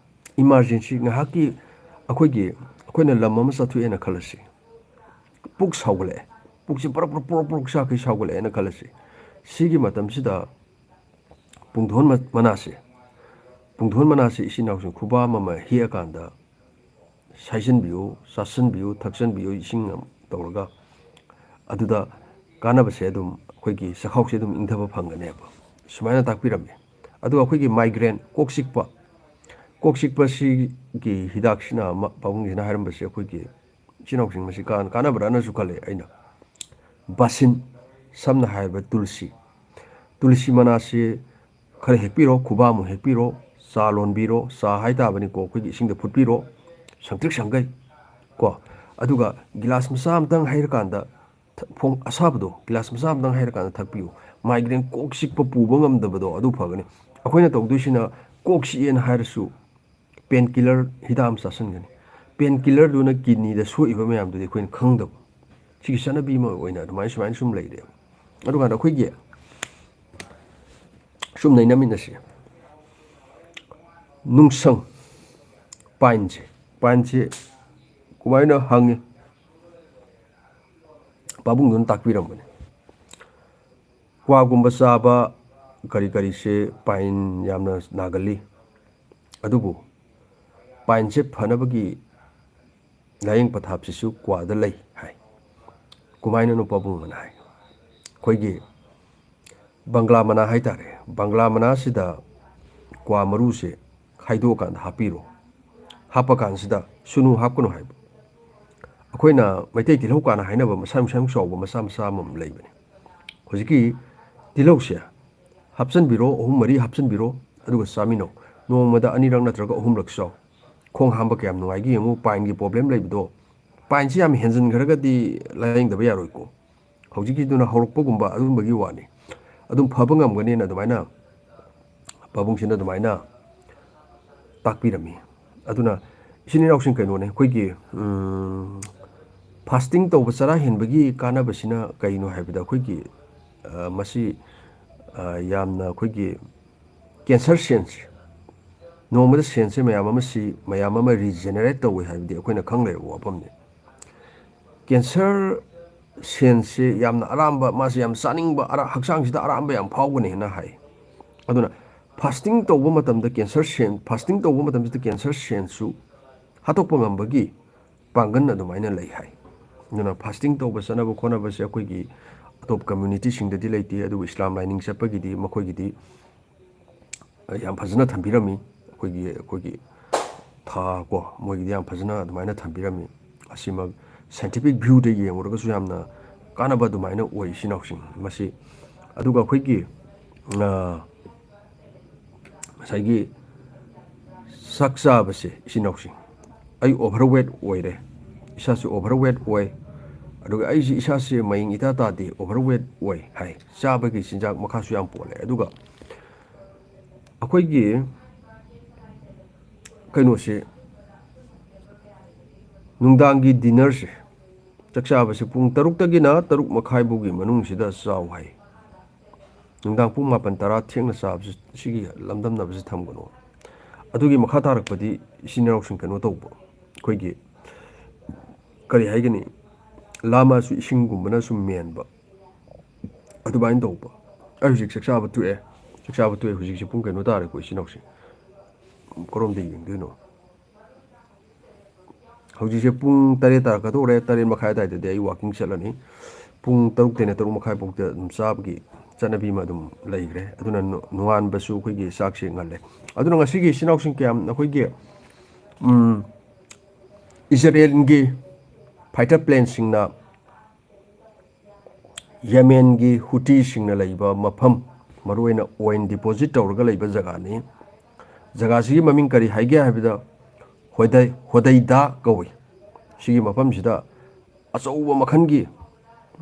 emergency ꯉꯥꯏꯍꯥꯛꯀꯤ ꯑꯩꯈꯣꯏꯒꯤ, ꯑꯩꯈꯣꯏꯅ ꯂꯝ ꯑꯃ ꯆꯠꯊꯣꯛꯑꯦꯅ ꯈꯜꯂꯁꯤ, ꯄꯨꯛ ꯁꯥꯎꯒꯠꯂꯛꯑꯦ, ꯄꯨꯛꯁꯦ ꯄ꯭ꯔꯞ ꯄ꯭ꯔꯞ ꯄ꯭ꯔꯞ ꯄ꯭ꯔꯞ ꯆꯥꯛꯈꯩ ꯁꯥꯎꯒꯠꯂꯛꯑꯦꯅ ꯈꯜꯂꯁꯤ꯫ ꯁꯤꯒꯤ ꯃꯇꯝꯁꯤꯗ ꯄꯨꯡꯗꯣꯟ ꯃ-, ꯃꯅꯥꯁꯦ, ꯄꯨꯡꯗꯣꯟ ꯃꯅꯥꯁꯦ ꯏꯆꯤꯟ ꯏꯅꯥꯎꯁꯤꯡ ꯈꯨꯕꯥꯝ ꯑꯃ ꯍꯦꯛꯑꯀꯥꯟꯗ ꯁꯥꯏꯖꯟꯕꯤꯌꯨ, ꯆꯥꯁꯟꯕꯤꯌꯨ, ꯊꯛꯆꯟꯕꯤꯌꯨ, ꯏꯁꯤꯡ ꯑꯃ ꯇꯧꯔꯒ꯫ ꯑꯗꯨꯗ ꯀꯥꯟꯅꯕꯁꯦ ꯑꯗꯨꯝ, ꯑꯩꯈꯣꯏꯒꯤ ꯆꯈꯥꯎꯁꯦ ꯑꯗꯨꯝ ꯏꯪꯊꯕ ꯐꯪꯒꯅꯦꯕ, ꯁꯨꯃꯥꯏꯅ ꯇꯥꯛꯄꯤꯔꯝꯃꯤ꯫ ꯑꯗꯨꯒ ꯑꯩꯈꯣꯏꯒꯤ migraine, ꯀꯣꯛ ꯆꯤꯛꯄ, ꯀꯣꯛ ꯆꯤꯛꯄꯁꯤꯒꯤ ꯍꯤꯗꯥꯛꯁꯤꯅ ꯑꯃ, ꯄꯥꯕꯨꯡꯁꯤꯅ ꯍꯥꯏꯔꯝꯕꯁꯦ, ꯑꯩꯈꯣꯏꯒꯤ ꯏꯆꯤꯟ ꯏꯅꯥꯎꯁꯤꯡ ꯃꯁꯤ ꯀꯥꯟ-, ꯀꯥꯟꯅꯕ꯭ꯔꯥꯅꯁꯨ ꯈꯜꯂꯦ ꯑꯩꯅ꯫ ꯕꯥꯁꯤꯟ, ꯁꯝꯅ ꯍꯥꯏꯔꯕꯗ ꯇꯨꯜꯁꯤ, ꯇꯨꯜꯁꯤ ꯃꯅꯥꯁꯤ ꯈꯔ ꯍꯦꯛꯄꯤꯔꯣ, ꯈꯨꯕꯥꯃꯨꯛ ꯍꯦꯛꯄꯤꯔꯣ, ꯆꯥ ꯂꯣꯟꯕꯤꯔꯣ, ꯆꯥ ꯍꯥꯏꯇꯥꯕꯅꯤꯀꯣ, ꯑꯩꯈꯣꯏꯒꯤ ꯏꯁꯤꯡꯗ ꯐꯨꯠꯄꯤꯔꯣ, ꯁꯪꯇ꯭ꯔꯤꯛ ꯁꯪꯒꯩ ꯀꯣ, ꯑꯗꯨꯒ ꯒꯤꯂꯥꯁ ꯃꯆꯥ ꯑꯃꯇꯪ ꯍꯩꯔꯀꯥꯟꯗ, ꯊ-, ꯐꯣꯡ ꯑꯁꯥꯕꯗꯣ ꯒꯤꯂꯥꯁ ꯃꯆꯥ ꯑꯃꯇꯪ ꯍꯩꯔꯀꯥꯟꯗ ꯊꯛꯄꯤꯌꯨ꯫ Migraine, ꯀꯣꯛ ꯆꯤꯛꯄ ꯄꯨꯕ ꯉꯝꯗꯕꯗꯣ, ꯑꯗꯨ ꯐꯒꯅꯤ꯫ ꯑꯩꯈꯣꯏꯅ ꯇꯧꯗꯣꯏꯁꯤꯅ ꯀꯣꯛ ꯆꯤꯛꯑꯦꯅ ꯍꯥꯏꯔꯁꯨ pain killer ꯍꯤꯗꯥꯛ ꯑꯃ ꯆꯥꯁꯤꯟꯒꯅꯤ꯫ Pain killerꯗꯨꯅ kidneyꯗ ꯁꯣꯛꯏꯕ ꯃꯌꯥꯝꯗꯨꯗꯤ ꯑꯩꯈꯣꯏꯅ ꯈꯪꯗꯕ꯫ ꯁꯤꯒꯤ ꯆꯠꯅꯕꯤ ꯑꯃ ꯑꯣꯏꯅ ꯑꯗꯨꯃꯥꯏꯅ ꯁꯨꯃꯥꯏꯅ ꯁꯨꯝ ꯂꯩꯔꯦꯕ꯫ ꯑꯗꯨꯀꯥꯟꯗ ꯑꯩꯈꯣꯏꯒꯤ ꯁꯨꯝ ꯅꯩꯅꯃꯤꯟꯅꯁꯤ꯫ ꯅꯨꯡꯁꯪ, ꯄꯥꯏꯟꯁꯦ, ꯄꯥꯏꯟꯁꯦ ꯀꯃꯥꯏꯅ ꯍꯪꯉꯤ? ꯄꯥꯕꯨꯡꯗꯨꯅ ꯇꯥꯛꯄꯤꯔꯝꯕꯅꯤ꯫ ꯀ꯭ꯋꯥꯒꯨꯝꯕ ꯆꯥꯕ ꯀꯔꯤ ꯀꯔꯤꯁꯦ ꯄꯥꯏꯟ ꯌꯥꯝꯅ ꯅꯥꯒꯜꯂꯤ꯫ ꯑꯗꯨꯕꯨ ꯄꯥꯏꯟꯁꯦ ꯐꯅꯕꯒꯤ ꯂꯥꯏꯌꯦꯡ ꯄꯊꯥꯞꯁꯤꯁꯨ ꯀ꯭ꯋꯥꯗ ꯂꯩ ꯍꯥꯏ꯫ ꯀꯃꯥꯏꯅꯅꯣ ꯄꯥꯕꯨꯡ ꯑꯅ ꯍꯥꯏ? ꯑꯩꯈꯣꯏꯒꯤ ꯕꯪꯒ꯭ꯂꯥ ꯃꯅꯥ ꯍꯥꯏꯇꯥꯔꯦ, ꯕꯪꯒ꯭ꯂꯥ ꯃꯅꯥꯁꯤꯗ ꯀ꯭ꯋꯥ ꯃꯔꯨꯁꯦ ꯈꯥꯏꯗꯣꯛꯑꯀꯥꯟꯗ ꯍꯥꯞꯄꯤꯔꯣ꯫ ꯍꯥꯞꯄ ꯀꯥꯟꯁꯤꯗ ꯁꯨꯅꯨ ꯍꯥꯞꯀꯅꯨ ꯍꯥꯏꯕ꯫ ꯑꯩꯈꯣꯏꯅ ꯃꯩꯇꯩ ꯇꯤꯜꯍꯧ ꯀꯥꯟꯅ ꯍꯥꯏꯅꯕ ꯃꯁꯥ ꯃꯁꯥ ꯆꯥꯎꯕ ꯃꯆꯥ ꯃꯆꯥ ꯑꯃꯃꯝ ꯂꯩꯕꯅꯤ꯫ ꯍꯧꯖꯤꯛꯀꯤ ꯇꯤꯜꯍꯧꯁꯦ ꯍꯥꯞꯆꯤꯟꯕꯤꯔꯣ, ꯑꯍꯨꯝ ꯃꯔꯤ ꯍꯥꯞꯆꯤꯟꯕꯤꯔꯣ, ꯑꯗꯨꯒ ꯆꯥꯃꯤꯟꯅꯧ꯫ ꯅꯣꯡꯃꯗ ꯑꯅꯤꯔꯛ ꯅꯠꯇ꯭ꯔꯒ ꯑꯍꯨꯝꯂꯛ ꯆꯥꯎ꯫ ꯈꯣꯡ ꯍꯥꯝꯕ ꯀꯌꯥꯝ ꯅꯨꯡꯉꯥꯏꯒꯦ ꯌꯦꯡꯉꯨ꯫ ꯄꯥꯏꯟꯒꯤ ꯄ꯭ꯔꯣꯕ꯭ꯂꯦꯝ ꯂꯩꯕꯗꯣ, ꯄꯥꯏꯟꯁꯤ ꯌꯥꯝ ꯍꯦꯟꯖꯤꯟꯈ꯭ꯔꯒꯗꯤ ꯂꯥꯏꯌꯦꯡꯗꯕ ꯌꯥꯔꯣꯏꯀꯣ꯫ ꯍꯧꯖꯤꯛꯀꯤꯗꯨꯅ ꯍꯧꯔꯛꯄꯒꯨꯝꯕ ꯑꯗꯨꯝꯕꯒꯤ ꯋꯥꯅꯤ꯫ ꯑꯗꯨꯝ ꯐꯕ ꯉꯝꯒꯅꯦꯅ ꯑꯗꯨꯃꯥꯏꯅ ꯄꯥꯕꯨꯡꯁꯤꯅ ꯑꯗꯨꯃꯥꯏꯅ ꯇꯥꯛꯄꯤꯔꯝꯃꯤ꯫ ꯑꯗꯨꯅ ꯏꯆꯤꯟ ꯏꯅꯥꯎꯁꯤꯡ, ꯀꯩꯅꯣꯅꯦ, ꯑꯩꯈꯣꯏꯒꯤ, ꯎꯝ, ꯐꯥꯁꯇꯤꯡ ꯇꯧꯕ, ꯆꯔꯥ ꯍꯦꯟꯕꯒꯤ ꯀꯥꯟꯅꯕꯁꯤꯅ ꯀꯩꯅꯣ ꯍꯥꯏꯕꯗ, ꯑꯩꯈꯣꯏꯒꯤ, ꯑ, ꯃꯁꯤ, ꯑ, ꯌꯥꯝꯅ ꯑꯩꯈꯣꯏꯒꯤ ꯀꯦꯟꯁꯔ ꯁꯦꯜꯁꯦ, ꯅꯣꯡꯃꯗ ꯁꯦꯜꯁꯦ ꯃꯌꯥꯝ ꯑꯃ ꯁꯤ, ꯃꯌꯥꯝ ꯑꯃ ꯔꯤꯖꯦꯅꯦꯔꯦꯠ ꯇꯧꯋꯦ ꯍꯥꯏꯕꯗꯤ ꯑꯩꯈꯣꯏꯅ ꯈꯪ ꯂꯩꯔꯕ ꯋꯥꯐꯝꯅꯤ꯫ ꯀꯦꯟꯁꯔ ꯁꯦꯜꯁꯦ ꯌꯥꯝꯅ ꯑꯔꯥꯝꯕ, ꯃꯥꯁꯦ ꯌꯥꯝ ꯆꯥꯅꯤꯡꯕ, ꯑꯔꯥ-, ꯍꯛꯆꯥꯡꯁꯤꯗ ꯑꯔꯥꯝꯕ ꯌꯥꯝ ꯐꯥꯎꯒꯅꯤ ꯍꯥꯏꯅ ꯍꯥꯏ꯫ ꯑꯗꯨꯅ ꯐꯥꯁꯇꯤꯡ ꯇꯧꯕ ꯃꯇꯝꯗ ꯀꯦꯟꯁꯔ ꯁꯦꯜ, ꯐꯥꯁꯇꯤꯡ ꯇꯧꯕ ꯃꯇꯝꯁꯤꯗ ꯀꯦꯟꯁꯔ ꯁꯦꯜꯁꯨ ꯍꯥꯠꯇꯣꯛꯄ ꯉꯝꯕꯒꯤ ꯄꯥꯡꯒꯜ ꯑꯗꯨꯃꯥꯏꯅ ꯂꯩ ꯍꯥꯏ꯫ ꯑꯗꯨꯅ ꯐꯥꯁꯇꯤꯡ ꯇꯧꯕ ꯆꯠꯅꯕ ꯈꯣꯠꯅꯕꯁꯦ ꯑꯩꯈꯣꯏꯒꯤ ꯑꯇꯣꯞꯄ ꯀꯝꯃ꯭ꯌꯨꯅꯤꯇꯤꯁꯤꯡꯗꯗꯤ ꯂꯩꯇꯦ, ꯑꯗꯨꯕꯨ ꯏꯁꯂꯥꯝ ꯂꯥꯏꯅꯤꯡ ꯆꯠꯄꯒꯤꯗꯤ ꯃꯈꯣꯏꯒꯤꯗꯤ ꯌꯥꯝ ꯐꯖꯅ ꯊꯝꯕꯤꯔꯝꯃꯤ꯫ ꯑꯩꯈꯣꯏꯒꯤ, ꯑꯩꯈꯣꯏꯒꯤ ꯊꯥ ꯀꯣ, ꯃꯣꯏꯒꯤꯗꯤ ꯌꯥꯝ ꯐꯖꯅ ꯑꯗꯨꯃꯥꯏꯅ ꯊꯝꯕꯤꯔꯝꯃꯤ꯫ ꯑꯁꯤꯃꯛ ꯁꯥꯏꯟꯇꯤꯐꯤꯛ ꯚ꯭ꯌꯨꯗ ꯌꯦꯡꯉꯨꯔꯒꯁꯨ ꯌꯥꯝꯅ ꯀꯥꯟꯅꯕ ꯑꯗꯨꯃꯥꯏꯅ ꯑꯣꯏ, ꯏꯆꯤꯟ ꯏꯅꯥꯎꯁꯤꯡ꯫ ꯃꯁꯤ, ꯑꯗꯨꯒ ꯑꯩꯈꯣꯏꯒꯤ, ꯑ, ꯉꯁꯥꯏꯒꯤ ꯆꯥꯛ ꯆꯥꯕꯁꯦ, ꯏꯆꯤꯟ ꯏꯅꯥꯎꯁꯤꯡ, ꯑꯩ ꯑꯣꯚꯔꯋꯦꯠ ꯑꯣꯏꯔꯦ, ꯏꯁꯥꯁꯦ ꯑꯣꯚꯔꯋꯦꯠ ꯑꯣꯏ, ꯑꯗꯨꯒ ꯑꯩꯁꯦ ꯏꯁꯥꯁꯦ ꯃꯌꯦꯡ ꯏꯇꯥ ꯇꯥꯗꯦ, ꯑꯣꯚꯔꯋꯦꯠ ꯑꯣꯏ ꯍꯥꯏ꯫ ꯆꯥꯕꯒꯤ ꯆꯤꯟꯖꯥꯛ ꯃꯈꯥꯁꯨ ꯌꯥꯝ ꯄꯣꯜꯂꯦ꯫ ꯑꯗꯨꯒ ꯑꯩꯈꯣꯏꯒꯤ ꯀꯩꯅꯣꯁꯦ, ꯅꯨꯡꯗꯥꯡꯒꯤ ꯗꯤꯟꯅꯔꯁꯦ, ꯆꯥꯛ ꯆꯥꯕꯁꯦ ꯄꯨꯡ ꯇꯔꯨꯛꯇꯒꯤꯅ ꯇꯔꯨꯛ ꯃꯈꯥꯏ ꯐꯥꯎꯒꯤ ꯃꯅꯨꯡꯁꯤꯗ ꯆꯥꯎ ꯍꯥꯏ꯫ ꯅꯨꯡꯗꯥꯡ ꯄꯨꯡ ꯃꯥꯄꯟ ꯇꯔꯥ ꯊꯦꯡꯅ ꯆꯥꯕꯁꯤ, ꯁꯤꯒꯤ ꯂꯝꯗꯝꯅꯕꯁꯤ ꯊꯝꯒꯅꯨ꯫ ꯑꯗꯨꯒꯤ ꯃꯈꯥ ꯇꯥꯔꯛꯄꯗꯤ ꯏꯆꯤꯟ ꯏꯅꯥꯎꯁꯤꯡ ꯀꯩꯅꯣ ꯇꯧꯕ, ꯑꯩꯈꯣꯏꯒꯤ ꯀꯔꯤ ꯍꯥꯏꯒꯅꯤ, ꯂꯥꯝꯃꯁꯨ ꯏꯁꯤꯡꯒꯨꯝꯕꯅ ꯁꯨꯝ ꯃꯦꯟꯕ, ꯑꯗꯨꯃꯥꯏꯅ ꯇꯧꯕ꯫ ꯑꯩ ꯍꯧꯖꯤꯛ ꯆꯥꯛ ꯆꯥꯕ ꯇꯣꯛꯑꯦ꯫ ꯆꯥꯛ ꯆꯥꯕ ꯇꯣꯛꯑꯦ꯫ ꯍꯧꯖꯤꯛꯁꯦ ꯄꯨꯡ ꯀꯩꯅꯣ ꯇꯥꯔꯦꯀꯣ, ꯏꯆꯤꯟ ꯏꯅꯥꯎꯁꯦ꯫ ꯀꯔꯣꯝꯗ ꯌꯦꯡꯗꯣꯏꯅꯣ? ꯍꯧꯖꯤꯛꯁꯦ ꯄꯨꯡ ꯇꯔꯦꯠ ꯇꯥꯔꯛꯀꯗꯧꯔꯦ꯫ ꯇꯔꯦꯠ ꯃꯈꯥꯏ ꯑꯗꯨꯋꯥꯏꯗꯗꯤ ꯑꯩ ꯋꯥꯀꯤꯡ ꯆꯠꯂꯅꯤ꯫ ꯄꯨꯡ ꯇꯔꯨꯛꯇꯩꯅ ꯇꯔꯨꯛ ꯃꯈꯥꯏ ꯐꯥꯎꯗ ꯑꯗꯨꯝ ꯆꯥꯕꯒꯤ ꯆꯠꯅꯕꯤ ꯑꯃ ꯑꯗꯨꯝ ꯂꯩꯈ꯭ꯔꯦ꯫ ꯑꯗꯨꯅ ꯅꯣ-, ꯅꯣꯡꯉꯥꯟꯕꯁꯨ ꯑꯩꯈꯣꯏꯒꯤ ꯆꯥꯛꯁꯦ ꯉꯜꯂꯦ꯫ ꯑꯗꯨꯅ ꯉꯁꯤꯒꯤ ꯏꯆꯤꯟ ꯏꯅꯥꯎꯁꯤꯡ ꯀꯌꯥꯝ ꯑꯩꯈꯣꯏꯒꯤ, ꯎꯝ, ꯏꯖꯔꯦꯜꯒꯤ ꯐꯥꯏꯇꯔ ꯄ꯭ꯂꯦꯟꯁꯤꯡꯅ ꯌꯦꯃꯦꯟꯒꯤ ꯍꯨꯇꯤꯁꯤꯡꯅ ꯂꯩꯕ ꯃꯐꯝ, ꯃꯔꯨꯑꯣꯏꯅ ꯑꯣꯏꯜ ꯗꯤꯄꯣꯖꯤꯠ ꯇꯧꯔꯒ ꯂꯩꯕ ꯖꯒꯥꯅꯤ꯫ ꯖꯒꯥꯁꯤꯒꯤ ꯃꯃꯤꯡ ꯀꯔꯤ ꯍꯥꯏꯒꯦ ꯍꯥꯏꯕꯗ ꯍꯣꯗꯩ-, ꯍꯣꯗꯩꯗꯥ ꯀꯧꯏ꯫ ꯁꯤꯒꯤ ꯃꯐꯝꯁꯤꯗ ꯑꯆꯧꯕ ꯃꯈꯜꯒꯤ,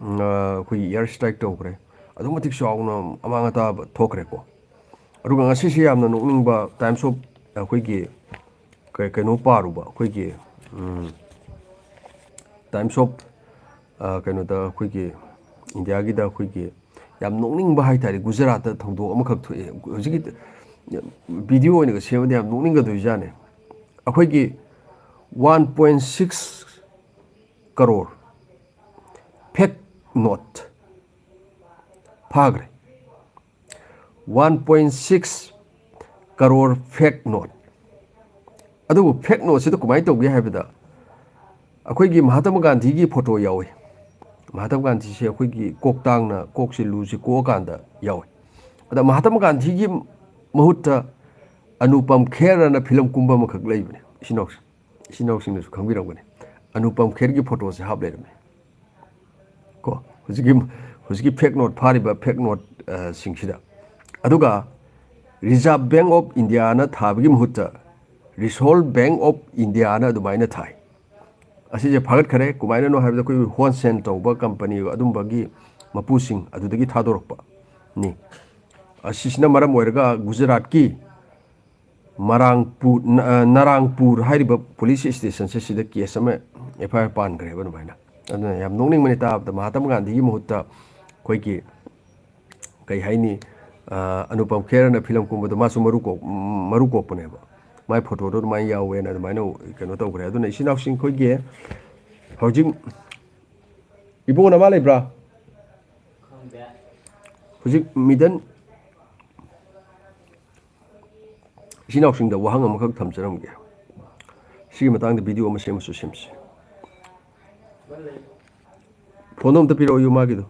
ꯎꯝ, ꯑ, ꯑꯩꯈꯣꯏꯒꯤ ꯏꯌꯥꯔ ꯁ꯭ꯇ꯭ꯔꯥꯏꯛ ꯇꯧꯈ꯭ꯔꯦ꯫ ꯑꯗꯨꯛ ꯃꯇꯤꯛ ꯆꯥꯎꯅ ꯑꯃꯥꯡ ꯑꯇꯥ ꯊꯣꯛꯈ꯭ꯔꯦꯀꯣ꯫ ꯑꯗꯨꯒ ꯉꯁꯤꯁꯦ ꯌꯥꯝꯅ ꯅꯣꯛꯅꯤꯡꯕ, ꯇꯥꯏꯝꯁ ꯑꯣꯐ ꯑꯩꯈꯣꯏꯒꯤ ꯀꯩ-, ꯀꯩꯅꯣ ꯄꯥꯔꯨꯕ, ꯑꯩꯈꯣꯏꯒꯤ, ꯎꯝ, ꯇꯥꯏꯝꯁ ꯑꯣꯐ, ꯑ, ꯀꯩꯅꯣꯗ, ꯑꯩꯈꯣꯏꯒꯤ ꯏꯟꯗꯤꯌꯥꯒꯤꯗ ꯑꯩꯈꯣꯏꯒꯤ ꯌꯥꯝ ꯅꯣꯛꯅꯤꯡꯕ ꯍꯥꯏꯇꯥꯔꯦ, ꯒꯨꯖꯔꯥꯠꯇ ꯊꯧꯗꯣꯛ ꯑꯃꯈꯛ ꯊꯣꯛꯑꯦ꯫ ꯍꯧꯖꯤꯛꯀꯤ ꯚꯤꯗꯤꯑꯣ ꯑꯣꯏꯅꯒ ꯁꯦꯝꯃꯗꯤ ꯌꯥꯝ ꯅꯣꯛꯅꯤꯡꯒꯗꯣꯏꯖꯥꯠꯅꯤ꯫ ꯑꯩꯈꯣꯏꯒꯤ one point six crore fake note ꯐꯥꯈ꯭ꯔꯦ꯫ One point six crore fake note. ꯑꯗꯨꯕꯨ ꯐꯦꯛ ꯅꯣꯠꯁꯤꯗ ꯀꯃꯥꯏꯅ ꯇꯧꯒꯦ ꯍꯥꯏꯕꯗ, ꯑꯩꯈꯣꯏꯒꯤ ꯃꯍꯥꯇꯃ ꯒꯥꯟꯙꯤꯒꯤ ꯐꯣꯇꯣ ꯌꯥꯎꯏ꯫ ꯃꯍꯥꯇꯃ ꯒꯥꯟꯙꯤꯁꯦ ꯑꯩꯈꯣꯏꯒꯤ ꯀꯣꯛꯇꯥꯡꯅ, ꯀꯣꯛꯁꯦ ꯂꯨꯁꯦ ꯀꯣꯛꯑꯀꯥꯟꯗ ꯌꯥꯎꯏ꯫ ꯑꯗ ꯃꯍꯥꯇꯃ ꯒꯥꯟꯙꯤꯒꯤ ꯃꯍꯨꯠꯇ ꯑꯅꯨꯄꯝ ꯈꯦꯔ ꯑꯅ ꯐꯤꯂꯝ ꯀꯨꯝꯕ ꯑꯃꯈꯛ ꯂꯩꯕꯅꯦ, ꯏꯆꯤꯟ ꯏꯅꯥꯎꯁꯦ꯫ ꯏꯆꯤꯟ ꯏꯅꯥꯎꯁꯤꯡꯅꯁꯨ ꯈꯪꯕꯤꯔꯝꯒꯅꯤ꯫ ꯑꯅꯨꯄꯝ ꯈꯦꯔꯒꯤ ꯐꯣꯇꯣꯁꯦ ꯍꯥꯞ ꯂꯩꯔꯝꯃꯦ꯫ ꯀꯣ, ꯍꯧꯖꯤꯛꯀꯤ, ꯍꯧꯖꯤꯛꯀꯤ ꯐꯦꯛ ꯅꯣꯠ ꯐꯥꯔꯤꯕ ꯐꯦꯛ ꯅꯣꯠ, ꯑ, ꯁꯤꯡꯁꯤꯗ꯫ ꯑꯗꯨꯒ Reserve Bank of Indiaꯅ ꯊꯥꯕꯒꯤ ꯃꯍꯨꯠꯇ Resolve Bank of Indiaꯅ ꯑꯗꯨꯃꯥꯏꯅ ꯊꯥꯏ꯫ ꯑꯁꯤꯁꯦ ꯐꯥꯒꯠꯈꯔꯦ꯫ ꯀꯃꯥꯏꯅꯅꯣ ꯍꯥꯏꯕꯗ ꯑꯩꯈꯣꯏ ꯍꯣꯜꯁꯦꯜ ꯇꯧꯕ ꯀꯝꯄꯅꯤ ꯑꯗꯨꯝꯕꯒꯤ ꯃꯄꯨꯁꯤꯡ ꯑꯗꯨꯗꯒꯤ ꯊꯥꯗꯣꯔꯛꯄꯅꯤ꯫ ꯑꯁꯤꯁꯤꯅ ꯃꯔꯝ ꯑꯣꯏꯔꯒ ꯒꯨꯖꯔꯥꯠꯀꯤ ꯃꯔꯥꯡꯄꯨ-, ꯅ-, ꯑ, ꯅꯔꯥꯡꯄꯨꯔ ꯍꯥꯏꯔꯤꯕ ꯄꯨꯂꯤꯁ ꯁ꯭ꯇꯦꯁꯟꯁꯦ ꯁꯤꯗ ꯀꯦꯁ ꯑꯃ, ꯑꯦꯐ ꯑꯥꯏ ꯑꯥꯔ ꯄꯥꯟꯈ꯭ꯔꯦꯕ ꯑꯗꯨꯃꯥꯏꯅ꯫ ꯑꯗꯨꯅ ꯌꯥꯝ ꯅꯣꯛꯅꯤꯡꯕꯅꯤ ꯇꯥꯕꯗ, ꯃꯍꯥꯇꯃ ꯒꯥꯟꯙꯤꯒꯤ ꯃꯍꯨꯠꯇ ꯑꯩꯈꯣꯏꯒꯤ, ꯀꯩ ꯍꯥꯏꯅꯤ, ꯑ, ꯑꯅꯨꯄꯝ ꯈꯦꯔꯅ ꯐꯤꯂꯝ ꯀꯨꯝꯕꯗꯣ ꯃꯥꯁꯨ ꯃꯔꯨ ꯀꯣꯛ-, ꯃꯔꯨ ꯀꯣꯛꯄꯅꯦꯕ꯫ ꯃꯥꯏ ꯐꯣꯇꯣꯗꯣ ꯑꯗꯨꯃꯥꯏꯅ ꯌꯥꯎꯋꯦꯅ ꯑꯗꯨꯃꯥꯏꯅ ꯀꯩꯅꯣ ꯇꯧꯈ꯭ꯔꯦ꯫ ꯑꯗꯨꯅ ꯏꯆꯤꯟ ꯏꯅꯥꯎꯁꯤꯡ ꯑꯩꯈꯣꯏꯒꯤ ꯍꯧꯖꯤꯛ ꯏꯕꯨꯡꯉꯣ ꯅꯃꯥ ꯂꯩꯕ꯭ꯔꯥ? ꯍꯧꯖꯤꯛ ꯃꯤꯗꯟ ꯏꯆꯤꯟ ꯏꯅꯥꯎꯁꯤꯡꯗ ꯋꯥꯍꯪ ꯑꯃꯈꯛ ꯊꯝꯖꯔꯝꯒꯦ꯫ ꯁꯤꯒꯤ ꯃꯇꯥꯡꯗ ꯚꯤꯗꯤꯑꯣ ꯑꯃ ꯁꯦꯝꯃꯁꯨ ꯁꯦꯝꯁꯤ꯫ ꯐꯣꯟꯗꯣ ꯑꯝꯇ ꯄꯤꯔꯛꯑꯣ, ꯌꯨ ꯃꯥꯒꯤꯗꯣ꯫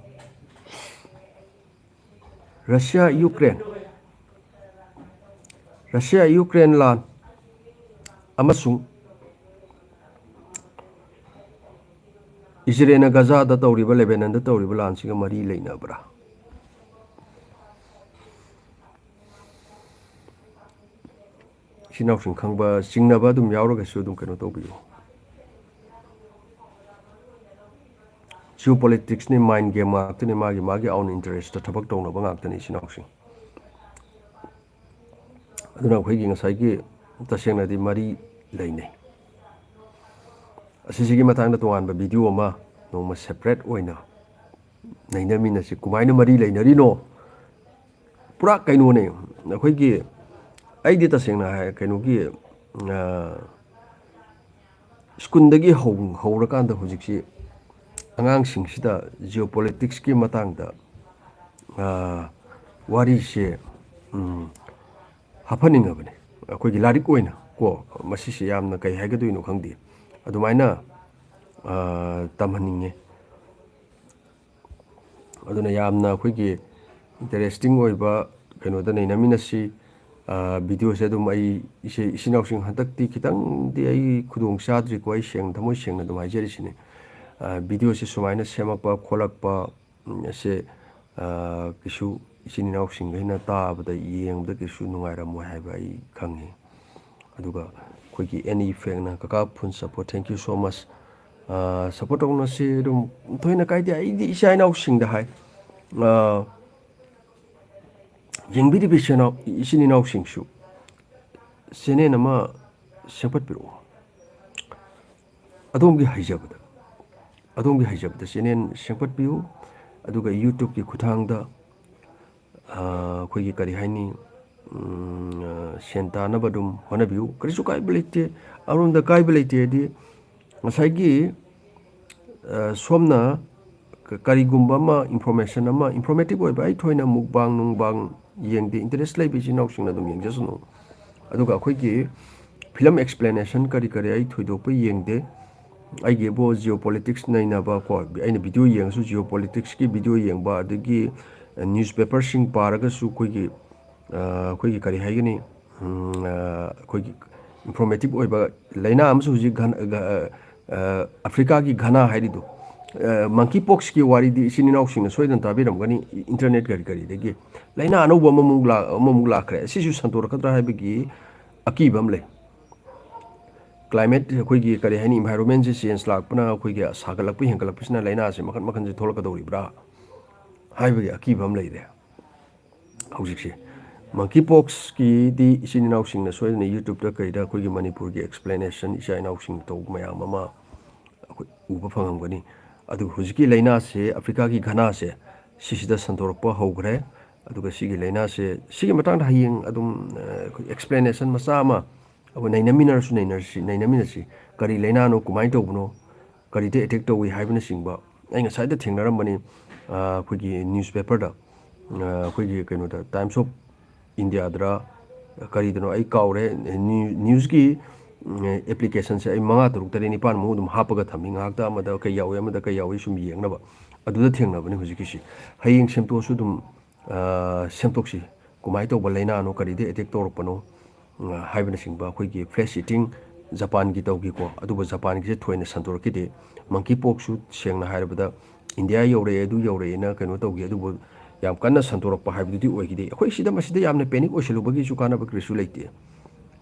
ꯔꯁꯤꯌꯥ ꯌꯨꯀ꯭ꯔꯦꯟ, ꯔꯁꯤꯌꯥ ꯌꯨꯀ꯭ꯔꯦꯟ ꯂꯥꯟ ꯑꯃꯁꯨꯡ ꯏꯖꯔꯦꯜꯅ ꯒꯖꯥꯗ ꯇꯧꯔꯤꯕ, ꯂꯦꯕꯦꯅꯟꯗ ꯇꯧꯔꯤꯕ ꯂꯥꯟꯁꯤꯒ ꯃꯔꯤ ꯂꯩꯅꯕ꯭ꯔꯥ? ꯏꯆꯤꯟ ꯏꯅꯥꯎꯁꯤꯡ ꯈꯪꯕ, ꯆꯤꯡꯅꯕ ꯑꯗꯨꯝ ꯌꯥꯎꯔꯒꯁꯨ ꯑꯗꯨꯝ ꯀꯩꯅꯣ ꯇꯧꯕꯤꯌꯨ꯫ Geopolitics ꯅꯤ, mind game ꯉꯥꯛꯇꯅꯤ, ꯃꯥꯒꯤ ꯃꯥꯒꯤ own interest ꯇ ꯊꯕꯛ ꯇꯧꯅꯕ ꯉꯥꯛꯇꯅꯤ ꯏꯆꯤꯟ ꯏꯅꯥꯎꯁꯤꯡ꯫ ꯑꯗꯨꯅ ꯑꯩꯈꯣꯏꯒꯤ ꯉꯁꯥꯏꯒꯤ ꯇꯁꯦꯡꯅꯗꯤ ꯃꯔꯤ ꯂꯩꯅꯩ꯫ ꯑꯁꯤꯁꯤꯒꯤ ꯃꯇꯥꯡꯗ ꯇꯣꯉꯥꯟꯕ ꯚꯤꯗꯤꯑꯣ ꯑꯃ ꯅꯣꯡꯃ separate ꯑꯣꯏꯅ ꯅꯩꯅꯃꯤꯟꯅꯁꯤ꯫ ꯀꯃꯥꯏꯅ ꯃꯔꯤ ꯂꯩꯅꯔꯤꯅꯣ? ꯄꯨꯔꯥ ꯀꯩꯅꯣꯅꯦ꯫ ꯑꯩꯈꯣꯏꯒꯤ, ꯑꯩꯗꯤ ꯇꯁꯦꯡꯅ ꯍꯥꯏ, ꯀꯩꯅꯣꯒꯤ, ꯑ, ꯁ꯭ꯀꯨꯜꯗꯒꯤ ꯍꯧ-, ꯍꯧꯔꯀꯥꯟꯗ ꯍꯧꯖꯤꯛꯁꯤ ꯑꯉꯥꯡꯁꯤꯡꯁꯤꯗ geopolitics ꯀꯤ ꯃꯇꯥꯡꯗ, ꯑ, ꯋꯥꯔꯤꯁꯦ, ꯎꯝ, ꯍꯥꯞꯍꯟꯅꯤꯡꯉꯕꯅꯤ꯫ ꯑꯩꯈꯣꯏꯒꯤ ꯂꯥꯏꯔꯤꯛ ꯑꯣꯏꯅ ꯀꯣ, ꯃꯁꯤꯁꯦ ꯌꯥꯝꯅ ꯀꯩ ꯍꯥꯏꯒꯗꯣꯏꯅꯣ ꯈꯪꯗꯦ꯫ ꯑꯗꯨꯃꯥꯏꯅ, ꯑ, ꯇꯝꯍꯟꯅꯤꯡꯉꯦ꯫ ꯑꯗꯨꯅ ꯌꯥꯝꯅ ꯑꯩꯈꯣꯏꯒꯤ interesting ꯑꯣꯏꯕ ꯀꯩꯅꯣꯗ ꯅꯩꯅꯃꯤꯟꯅꯁꯤ꯫ ꯑ, ꯚꯤꯗꯤꯑꯣꯁꯦ ꯑꯗꯨꯝ ꯑꯩ ꯏꯆꯦ ꯏꯆꯤꯟ ꯏꯅꯥꯎꯁꯤꯡ ꯍꯟꯗꯛꯇꯤ ꯈꯤꯇꯪꯗꯤ ꯑꯩ ꯈꯨꯗꯣꯡ ꯆꯥꯗ꯭ꯔꯤꯀꯣ, ꯑꯩ ꯁꯦꯡꯅ, ꯊꯃꯣꯏ ꯁꯦꯡꯅ ꯑꯗꯨꯝ ꯍꯥꯏꯖꯔꯤꯁꯤꯅꯤ꯫ ꯑ, ꯚꯤꯗꯤꯑꯣꯁꯦ ꯁꯨꯃꯥꯏꯅ ꯁꯦꯝꯃꯛꯄ ꯈꯣꯠꯂꯛꯄ, ꯎꯝ, ꯑꯁꯦ, ꯑ, ꯀꯩꯁꯨ ꯏꯆꯤꯟ ꯏꯅꯥꯎꯁꯤꯡꯈꯩꯅ ꯇꯥꯕꯗ, ꯌꯦꯡꯕꯗ ꯀꯩꯁꯨ ꯅꯨꯡꯉꯥꯏꯔꯝꯃꯣꯏ ꯍꯥꯏꯕ ꯑꯩ ꯈꯪꯉꯤ꯫ ꯑꯗꯨꯒ ꯑꯩꯈꯣꯏꯒꯤ ꯑꯦꯅꯤ ꯐꯦꯡꯅ, "ꯀꯀꯥ full support, thank you so much꯫ ꯑ, support ꯇꯧꯅꯁꯤ ꯑꯗꯨꯝ, ꯊꯣꯏꯅ ꯀꯥꯏꯗꯦ꯫ ꯑꯩꯗꯤ ꯏꯆꯥ ꯏꯅꯥꯎꯁꯤꯡꯗ ꯍꯥꯏ, ꯑ, ꯌꯦꯡꯕꯤꯔꯤꯕ ꯏꯆꯤꯟ ꯏꯅꯥꯎ-, ꯏꯆꯤꯟ ꯏꯅꯥꯎꯁꯤꯡꯁꯨ channel ꯑꯃ ꯁꯦꯝꯒꯠꯄꯤꯔꯛꯑꯣ꯫ ꯑꯗꯣꯝꯒꯤ ꯍꯩꯖꯕꯗ, ꯑꯗꯣꯝꯒꯤ ꯍꯩꯖꯕꯗ channel ꯁꯦꯝꯒꯠꯄꯤꯌꯨ꯫ ꯑꯗꯨꯒ YouTube ꯀꯤ ꯈꯨꯠꯊꯥꯡꯗ, ꯑ, ꯑꯩꯈꯣꯏꯒꯤ ꯀꯔꯤ ꯍꯥꯏꯅꯤ, ꯎꯝ, ꯑ, ꯁꯦꯟ ꯇꯥꯅꯕ ꯑꯗꯨꯝ ꯍꯣꯠꯅꯕꯤꯌꯨ꯫ ꯀꯔꯤꯁꯨ ꯀꯥꯏꯕ ꯂꯩꯇꯦ꯫ ꯑꯃꯔꯣꯝꯗ ꯀꯥꯏꯕ ꯂꯩꯇꯦ ꯍꯥꯏꯗꯤ, ꯉꯁꯥꯏꯒꯤ, ꯑ, ꯁꯣꯝꯅ ꯀ-, ꯀꯔꯤꯒꯨꯝꯕ ꯑꯃ, information ꯑꯃ, informative ꯑꯣꯏꯕ, ꯑꯩ ꯊꯣꯏꯅ mukbang ꯅꯨꯡꯕꯥꯡ ꯌꯦꯡꯗꯦ, interest ꯂꯩꯕ ꯏꯆꯤꯟ ꯏꯅꯥꯎꯁꯤꯡꯅ ꯑꯗꯨꯝ ꯌꯦꯡꯖꯁꯅꯨ꯫ ꯑꯗꯨꯒ ꯑꯩꯈꯣꯏꯒꯤ film explanation ꯀꯔꯤ ꯀꯔꯤ ꯑꯩ ꯊꯣꯏꯗꯣꯛꯄ ꯌꯦꯡꯗꯦ꯫ ꯑꯩꯒꯤꯕꯨ geopolitics ꯅꯩꯅꯕ ꯀꯣ, ꯑꯩꯅ video ꯌꯦꯡꯉꯁꯨ geopoliticsꯀꯤ video ꯌꯦꯡꯕ, ꯑꯗꯒꯤ newspaperꯁꯤꯡ ꯄꯥꯔꯒꯁꯨ ꯑꯩꯈꯣꯏꯒꯤ, ꯑ, ꯑꯩꯈꯣꯏꯒꯤ ꯀꯔꯤ ꯍꯥꯏꯒꯅꯤ, ꯎꯝ, ꯑ, ꯑꯩꯈꯣꯏꯒꯤ informative ꯑꯣꯏꯕ ꯂꯥꯏꯅꯥ ꯑꯃꯁꯨ ꯍꯧꯖꯤꯛ ꯘꯟ-, ꯑ, ꯑ, ꯑꯐ꯭ꯔꯤꯀꯥꯒꯤ ꯘꯅꯥ ꯍꯥꯏꯔꯤꯗꯣ, ꯑ, monkey poxꯀꯤ ꯋꯥꯔꯤꯗꯤ ꯏꯆꯤꯟ ꯏꯅꯥꯎꯁꯤꯡꯅ ꯁꯣꯏꯗꯅ ꯇꯥꯕꯤꯔꯝꯒꯅꯤ, ꯏ-, internet ꯀꯔꯤ ꯀꯔꯤꯗꯒꯤ꯫ ꯂꯥꯏꯅꯥ ꯑꯅꯧꯕ ꯑꯃꯃꯨꯛ ꯂꯥꯛ-, ꯑꯃꯃꯨꯛ ꯂꯥꯛꯈ꯭ꯔꯦ꯫ ꯑꯁꯤꯁꯨ ꯁꯟꯗꯣꯔꯛꯀꯗ꯭ꯔꯥ ꯍꯥꯏꯕꯒꯤ ꯑꯀꯤꯕ ꯑꯃ ꯂꯩ꯫ Climate, ꯑꯩꯈꯣꯏꯒꯤ ꯀꯔꯤ ꯍꯥꯏꯅꯤ, environmentꯁꯦ change ꯂꯥꯛꯄꯅ, ꯑꯩꯈꯣꯏꯒꯤ ꯁꯥꯒꯠꯂꯛꯄ ꯍꯦꯟꯒꯠꯂꯛꯄꯁꯤꯅ ꯂꯥꯏꯅꯥꯁꯦ ꯃꯈꯟ ꯃꯈꯟꯁꯦ ꯊꯣꯛꯂꯛꯀꯗꯧꯔꯤꯕ꯭ꯔꯥ ꯍꯥꯏꯕꯒꯤ ꯑꯀꯤꯕ ꯑꯃ ꯂꯩꯔꯦ ꯍꯧꯖꯤꯛꯁꯦ꯫ Monkey poxꯀꯤꯗꯤ ꯏꯆꯤꯟ ꯏꯅꯥꯎꯁꯤꯡꯅ ꯁꯣꯏꯗꯅ YouTubeꯇ ꯀꯩꯗ ꯑꯩꯈꯣꯏꯒꯤ ꯃꯅꯤꯄꯨꯔꯒꯤ explanation ꯏꯆꯥ ꯏꯅꯥꯎꯁꯤꯡꯅ ꯇꯧꯕ ꯃꯌꯥꯝ ꯑꯃ ꯑꯩꯈꯣꯏ ꯎꯕ ꯐꯪꯉꯝꯒꯅꯤ꯫ ꯑꯗꯨꯒ ꯍꯧꯖꯤꯛꯀꯤ ꯂꯥꯏꯅꯥꯁꯦ, ꯑꯐ꯭ꯔꯤꯀꯥꯒꯤ ꯘꯅꯥꯁꯦ, ꯁꯤꯁꯤꯗ ꯁꯟꯗꯣꯔꯛꯄ ꯍꯧꯈ꯭ꯔꯦ꯫ ꯑꯗꯨꯒ ꯁꯤꯒꯤ ꯂꯥꯏꯅꯥꯁꯦ, ꯁꯤꯒꯤ ꯃꯇꯥꯡꯗ ꯍꯌꯦꯡ ꯑꯗꯨꯝ, ꯑ, ꯑꯩꯈꯣꯏ explanation ꯃꯆꯥ ꯑꯃ ꯑꯩꯈꯣꯏ ꯅꯩꯅꯃꯤꯟꯅꯔꯁꯨ ꯅꯩꯅꯔꯁꯤ, ꯅꯩꯅꯃꯤꯟꯅꯁꯤ꯫ ꯀꯔꯤ ꯂꯥꯏꯅꯥꯅꯣ, ꯀꯃꯥꯏꯅ ꯇꯧꯕꯅꯣ, ꯀꯔꯤꯗ attack ꯇꯧꯏ ꯍꯥꯏꯕꯅꯆꯤꯡꯕ꯫ ꯑꯩ ꯉꯁꯥꯏꯗ ꯊꯦꯡꯅꯔꯝꯕꯅꯤ, ꯑ, ꯑꯩꯈꯣꯏꯒꯤ newspaperꯗ, ꯑ, ꯑꯩꯈꯣꯏꯒꯤ ꯀꯩꯅꯣꯗ, Times of Indiaꯗꯔ ꯀꯔꯤꯗꯅꯣ ꯑꯩ ꯀꯥꯎꯔꯦ, ꯅ꯭ꯌꯨ-, newsꯀꯤ, ꯎꯝ, applicationꯁꯦ ꯑꯩ ꯃꯉꯥ, ꯇꯔꯨꯛ, ꯇꯔꯦꯠ, ꯅꯤꯄꯥꯟꯃꯨꯛ ꯑꯗꯨꯝ ꯍꯥꯞꯄꯒ ꯊꯝꯃꯤ, ꯉꯥꯏꯍꯥꯛꯇ ꯑꯃꯗ ꯀꯩ ꯌꯥꯎꯏ, ꯑꯃꯗ ꯀꯩ ꯌꯥꯎꯏ ꯁꯨꯝ ꯌꯦꯡꯅꯕ꯫ ꯑꯗꯨꯗ ꯊꯦꯡꯅꯕꯅꯤ ꯍꯧꯖꯤꯛꯀꯤꯁꯤ꯫ ꯍꯌꯦꯡ ꯁꯦꯝꯗꯣꯛꯑꯁꯨ ꯑꯗꯨꯝ, ꯑ, ꯁꯦꯝꯗꯣꯛꯁꯤ꯫ ꯀꯃꯥꯏꯅ ꯇꯧꯕ ꯂꯥꯏꯅꯥꯅꯣ, ꯀꯔꯤꯗ attack ꯇꯧꯔꯛꯄꯅꯣ, ꯑ, ꯍꯥꯏꯕꯅꯆꯤꯡꯕ꯫ ꯑꯩꯈꯣꯏꯒꯤ flesh eating ꯖꯄꯥꯟꯒꯤ ꯇꯧꯈꯤꯀꯣ, ꯑꯗꯨꯕꯨ ꯖꯄꯥꯟꯒꯤꯁꯦ ꯊꯣꯏꯅ ꯁꯟꯗꯣꯔꯛꯈꯤꯗꯦ꯫ Monkey poxꯁꯨ ꯁꯦꯡꯅ ꯍꯥꯏꯔꯕꯗ ꯏꯟꯗꯤꯌꯥ ꯌꯧꯔꯛꯑꯦ, ꯑꯗꯨ ꯌꯧꯔꯛꯑꯦꯅ ꯀꯩꯅꯣ ꯇꯧꯈꯤ, ꯑꯗꯨꯕꯨ ꯌꯥꯝ ꯀꯟꯅ ꯁꯟꯗꯣꯔꯛꯄ ꯍꯥꯏꯕꯗꯨꯗꯤ ꯑꯣꯏꯈꯤꯗꯦ꯫ ꯑꯩꯈꯣꯏ ꯁꯤꯗ ꯃꯁꯤꯗ ꯌꯥꯝꯅ panic ꯑꯣꯏꯁꯤꯜꯂꯨꯕꯒꯤꯁꯨ ꯀꯥꯟꯅꯕ ꯀꯔꯤꯁꯨ ꯂꯩꯇꯦ꯫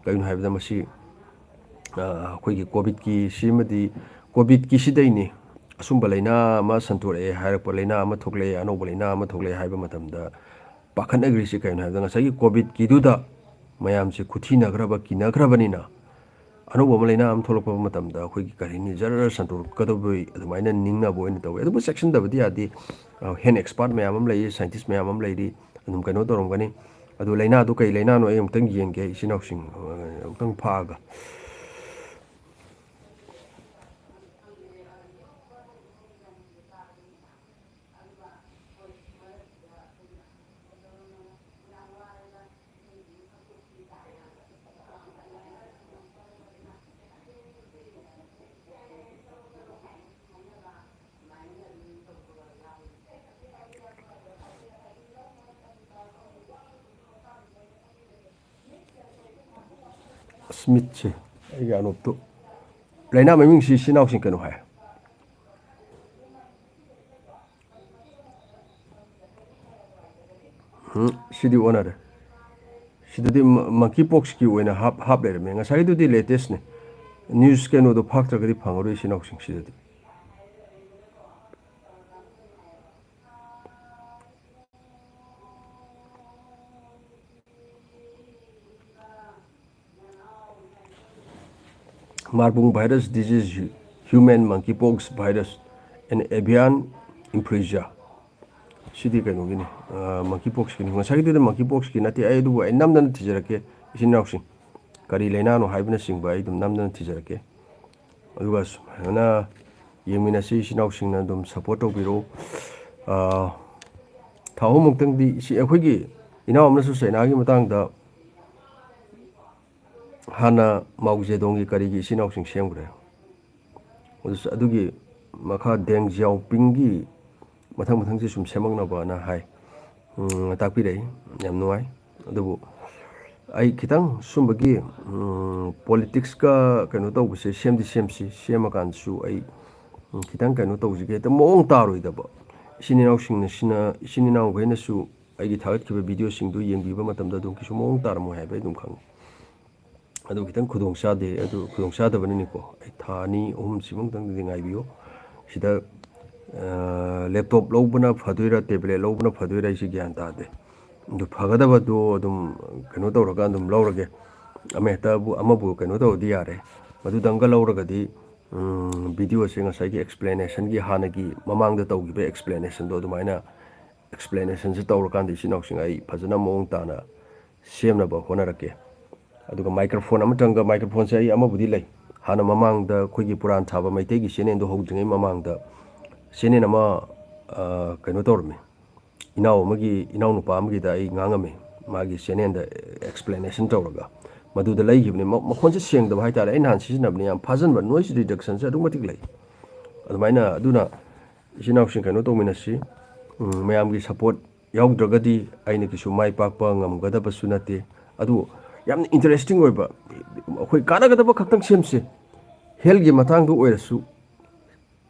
ꯀꯩꯒꯤꯅꯣ ꯍꯥꯏꯕꯗ ꯃꯁꯤ, ꯑ, ꯑꯩꯈꯣꯏꯒꯤ COVIDꯀꯤ ꯁꯤꯃꯗꯤ, COVIDꯀꯤ ꯁꯤꯗꯩꯅꯤ꯫ ꯑꯁꯨꯝꯕ ꯂꯥꯏꯅꯥ ꯑꯃ ꯁꯟꯗꯣꯔꯛꯑꯦ ꯍꯥꯏꯔꯛꯄ, ꯂꯥꯏꯅꯥ ꯑꯃ ꯊꯣꯛꯂꯛꯑꯦ, ꯑꯅꯧꯕ ꯂꯥꯏꯅꯥ ꯑꯃ ꯊꯣꯛꯂꯛꯑꯦ ꯍꯥꯏꯕ ꯃꯇꯝꯗ ꯄꯥꯈꯠꯅꯈ꯭ꯔꯤꯁꯤ ꯀꯩꯅꯣ ꯍꯥꯏꯕꯗ, ꯉꯁꯥꯏꯒꯤ COVIDꯀꯤꯗꯨꯗ ꯃꯌꯥꯝꯁꯦ ꯈꯨꯊꯤꯅꯈ꯭ꯔꯕ, ꯀꯤꯅꯈ꯭ꯔꯕꯅꯤꯅ, ꯑꯅꯧꯕ ꯑꯃ ꯂꯥꯏꯅꯥ ꯑꯃ ꯊꯣꯛꯂꯛꯄ ꯃꯇꯝꯗ ꯑꯩꯈꯣꯏꯒꯤ ꯀꯔꯤ ꯍꯥꯏꯅꯤ, ꯖꯔ ꯖꯔ ꯁꯟꯗꯣꯔꯛꯀꯗꯧꯕꯩ ꯑꯗꯨꯃꯥꯏꯅ ꯅꯤꯡꯅꯕ ꯑꯣꯏꯅ ꯇꯧꯋꯦ꯫ ꯑꯗꯨꯕꯨ ꯆꯦꯛꯁꯤꯟꯗꯕꯗꯤ ꯌꯥꯗꯦ꯫ ꯑ, health expert ꯃꯌꯥꯝ ꯑꯃ ꯂꯩꯔꯤ, scientist ꯃꯌꯥꯝ ꯑꯃ ꯂꯩꯔꯤ, ꯑꯗꯨꯝ ꯀꯩꯅꯣ ꯇꯧꯔꯝꯒꯅꯤ꯫ ꯑꯗꯨ ꯂꯥꯏꯅꯥꯗꯨ ꯀꯩ ꯂꯥꯏꯅꯥꯅꯣ ꯑꯩ ꯑꯃꯨꯛꯇꯪ ꯌꯦꯡꯒꯦ, ꯏꯆꯤꯟ ꯏꯅꯥꯎꯁꯤꯡ, ꯑ, ꯑꯃꯨꯛꯇꯪ ꯐꯥꯛꯑꯒ꯫ ꯑꯁ, ꯃꯤꯠꯁꯦ, ꯑꯩꯒꯤ ꯑꯅꯣꯞꯇꯨ꯫ ꯂꯥꯏꯅꯥ ꯃꯃꯤꯡꯁꯤ ꯏꯆꯤꯟ ꯏꯅꯥꯎꯁꯤꯡ ꯀꯩꯅꯣ ꯍꯥꯏ꯫ ꯎꯝ, ꯁꯤꯗꯤ ꯑꯣꯟꯅꯔꯦ꯫ ꯁꯤꯗꯗꯤ ꯃ-, monkey poxꯀꯤ ꯑꯣꯏꯅ ꯍꯥꯞ, ꯍꯥꯞ ꯂꯩꯔꯝꯃꯦ꯫ ꯉꯁꯥꯏꯒꯤꯗꯨꯗꯤ latestꯅꯦ꯫ News ꯀꯩꯅꯣꯗꯣ ꯐꯥꯛꯇ꯭ꯔꯒꯗꯤ ꯐꯪꯉꯔꯣꯏ ꯏꯆꯤꯟ ꯏꯅꯥꯎꯁꯤꯡ ꯁꯤꯗꯗꯤ꯫ Marburg virus disease, human monkeypox virus, and avian influenza꯫ ꯁꯤꯗꯤ ꯀꯩꯅꯣꯒꯤꯅꯤ, ꯑ, monkeypoxꯀꯤꯅꯤ꯫ ꯉꯁꯥꯏꯒꯤꯗꯨꯗꯤ monkeypoxꯀꯤ ꯅꯠꯇꯦ꯫ ꯑꯩ ꯑꯗꯨꯕꯨ ꯑꯩ ꯅꯝꯗꯅ ꯊꯤꯖꯔꯛꯀꯦ, ꯏꯆꯤꯟ ꯏꯅꯥꯎꯁꯤꯡ꯫ ꯀꯔꯤ ꯂꯥꯏꯅꯥꯅꯣ ꯍꯥꯏꯕꯅꯆꯤꯡꯕ ꯑꯩ ꯑꯗꯨꯝ ꯅꯝꯗꯅ ꯊꯤꯖꯔꯛꯀꯦ꯫ ꯑꯗꯨꯒ ꯁꯨꯃꯥꯏꯅ ꯌꯦꯡꯃꯤꯟꯅꯁꯤ, ꯏꯆꯤꯟ ꯏꯅꯥꯎꯁꯤꯡꯅ ꯑꯗꯨꯝ support ꯇꯧꯕꯤꯔꯛꯎ꯫ ꯑ, ꯊꯥ ꯑꯍꯨꯝꯃꯨꯛꯇꯪꯗꯤ ꯁꯤ ꯑꯩꯈꯣꯏꯒꯤ ꯏꯅꯥꯎ ꯑꯃꯅꯁꯨ ꯆꯩꯅꯥꯒꯤ ꯃꯇꯥꯡꯗ ꯍꯥꯟꯅ ꯃꯥꯎ ꯖꯦꯗꯣꯡꯒꯤ ꯀꯔꯤꯒꯤ ꯏꯆꯤꯟ ꯏꯅꯥꯎꯁꯤꯡ ꯁꯦꯝꯈ꯭ꯔꯦ꯫ ꯑꯗꯨꯁꯨ, ꯑꯗꯨꯒꯤ ꯃꯈꯥ ꯗꯦꯡ ꯖꯤꯌꯥꯑꯣꯄꯤꯡꯒꯤ ꯃꯊꯪ ꯃꯊꯪꯁꯦ ꯁꯨꯝ ꯁꯦꯝꯃꯛꯅꯕꯅ ꯍꯥꯏ꯫ ꯎꯝ, ꯇꯥꯛꯄꯤꯔꯛꯏ꯫ ꯌꯥꯝ ꯅꯨꯡꯉꯥꯏ꯫ ꯑꯗꯨꯕꯨ ꯑꯩ ꯈꯤꯇꯪ ꯁꯨꯝꯕꯒꯤ, ꯎꯝ, politicsꯀ ꯀꯩꯅꯣ ꯇꯧꯕꯁꯦ ꯁꯦꯝꯗꯤ ꯁꯦꯝꯁꯤ, ꯁꯦꯝꯃꯀꯥꯟꯗꯁꯨ ꯑꯩ, ꯎꯝ, ꯈꯤꯇꯪ ꯀꯩꯅꯣ ꯇꯧꯁꯤꯒꯦ, ꯍꯦꯛꯇ ꯃꯑꯣꯡ ꯇꯥꯔꯣꯏꯗꯕ꯫ ꯏꯆꯤꯟ ꯏꯅꯥꯎꯁꯤꯡꯅ ꯁꯤꯅ, ꯏꯆꯤꯟ ꯏꯅꯥꯎꯈꯩꯅꯁꯨ ꯑꯩꯒꯤ ꯊꯥꯒꯠꯈꯤꯕ videoꯁꯤꯡꯗꯨ ꯌꯦꯡꯕꯤꯕ ꯃꯇꯝꯗ ꯑꯗꯨꯝ ꯀꯩꯁꯨ ꯃꯑꯣꯡ ꯇꯥꯔꯝꯃꯣꯏ ꯍꯥꯏꯕ ꯑꯩ ꯑꯗꯨꯝ ꯈꯪꯉꯤ꯫ ꯑꯗꯨ ꯈꯤꯇꯪ ꯈꯨꯗꯣꯡ ꯆꯥꯗꯦ, ꯑꯗꯨ ꯈꯨꯗꯣꯡ ꯆꯥꯗꯕꯅꯤꯅꯀꯣ, ꯑꯩ ꯊꯥ ꯑꯅꯤ ꯑꯍꯨꯝ ꯁꯤꯃꯨꯛꯇꯪꯗꯤ ꯉꯥꯏꯕꯤꯌꯣ꯫ ꯁꯤꯗ, ꯑ, laptop ꯂꯧꯕꯅ ꯐꯗꯣꯏꯔꯥ, tablet ꯂꯧꯕꯅ ꯐꯗꯣꯏꯔꯥ, ꯑꯩꯁꯤ ꯒ꯭ꯌꯥꯟ ꯇꯥꯗꯦ꯫ ꯑꯗꯨ ꯐꯒꯗꯕꯗꯣ ꯑꯗꯨꯝ ꯀꯩꯅꯣ ꯇꯧꯔꯒ ꯑꯗꯨꯝ ꯂꯧꯔꯒꯦ꯫ ꯑꯃ ꯍꯦꯛꯇꯕꯨ, ꯑꯃꯕꯨ ꯀꯩꯅꯣ ꯇꯧꯔꯗꯤ ꯌꯥꯔꯦ꯫ ꯃꯗꯨꯗꯪꯒ ꯂꯧꯔꯒꯗꯤ, ꯎꯝ, videoꯁꯦ ꯉꯁꯥꯏꯒꯤ explanationꯒꯤ ꯍꯥꯟꯅꯒꯤ ꯃꯃꯥꯡꯗ ꯇꯧꯈꯤꯕ explanationꯗꯣ ꯑꯗꯨꯃꯥꯏꯅ ꯑꯦꯛꯁꯄ꯭ꯂꯦꯅꯦꯁꯟꯁꯦ ꯇꯧꯔꯀꯥꯟꯗ ꯏꯆꯤꯟ ꯏꯅꯥꯎꯁꯤꯡ ꯑꯩ ꯐꯖꯅ ꯃꯑꯣꯡ ꯇꯥꯅ ꯁꯦꯝꯅꯕ ꯍꯣꯠꯅꯔꯛꯀꯦ꯫ ꯑꯗꯨꯒ ꯃꯥꯏꯀ꯭ꯔꯣꯐꯣꯟ ꯑꯃꯇꯪꯒ, ꯃꯥꯏꯀ꯭ꯔꯣꯐꯣꯟꯁꯦ ꯑꯩ ꯑꯃꯕꯨꯗꯤ ꯂꯩ, ꯍꯥꯟꯅ ꯃꯃꯥꯡꯗ ꯑꯩꯈꯣꯏꯒꯤ ꯄꯨꯔꯥꯟ ꯊꯥꯕ ꯃꯩꯇꯩꯒꯤ ꯆꯦꯅꯦꯜꯗꯣ ꯍꯧꯗ꯭ꯔꯤꯉꯩ ꯃꯃꯥꯡꯗ ꯆꯦꯅꯦꯜ ꯑꯃ, ꯑ, ꯀꯩꯅꯣ ꯇꯧꯔꯝꯃꯤ, ꯏꯅꯥꯎ ꯑꯃꯒꯤ, ꯏꯅꯥꯎꯅꯨꯄꯥ ꯑꯃꯒꯤꯗ ꯑꯩ ꯉꯥꯡꯉꯝꯃꯤ, ꯃꯥꯒꯤ ꯆꯦꯅꯦꯜꯗ ꯑꯦꯛꯁꯄ꯭ꯂꯦꯅꯦꯁꯟ ꯇꯧꯔꯒ꯫ ꯃꯗꯨꯗ ꯂꯩꯈꯤꯕꯅꯤ꯫ ꯃ-, ꯃꯈꯣꯟꯁꯦ ꯁꯦꯡꯗꯕ ꯍꯥꯏꯇꯥꯔꯦ, ꯑꯩ ꯅꯍꯥꯟ ꯁꯤꯖꯤꯟꯅꯕꯅꯤ, ꯌꯥꯝ ꯐꯥꯖꯟꯕ, ꯅꯣꯏꯁ ꯔꯤꯗꯛꯁꯟꯁꯦ ꯑꯗꯨꯛ ꯃꯇꯤꯛ ꯂꯩ꯫ ꯑꯗꯨꯃꯥꯏꯅ, ꯑꯗꯨꯅ ꯏꯆꯤꯟ ꯏꯅꯥꯎꯁꯤꯡ ꯀꯩꯅꯣ ꯇꯧꯃꯤꯟꯅꯁꯤ, ꯎꯝ, ꯃꯌꯥꯝꯒꯤ ꯁꯄꯣꯔꯠ ꯌꯥꯎꯗ꯭ꯔꯒꯗꯤ ꯑꯩꯅ ꯀꯩꯁꯨ ꯃꯥꯏ ꯄꯥꯛꯄ ꯉꯝꯒꯗꯕꯁꯨ ꯅꯠꯇꯦ꯫ ꯑꯗꯨ ꯌꯥꯝꯅ ꯏꯟꯇꯔꯦꯁꯇꯤꯡ ꯑꯣꯏꯕ, ꯑꯩꯈꯣꯏ ꯀꯥꯟꯅꯒꯗꯕ ꯈꯛꯇꯪ ꯁꯦꯝꯁꯤ꯫ ꯍꯦꯜꯒꯤ ꯃꯇꯥꯡꯗ ꯑꯣꯏꯔꯁꯨ,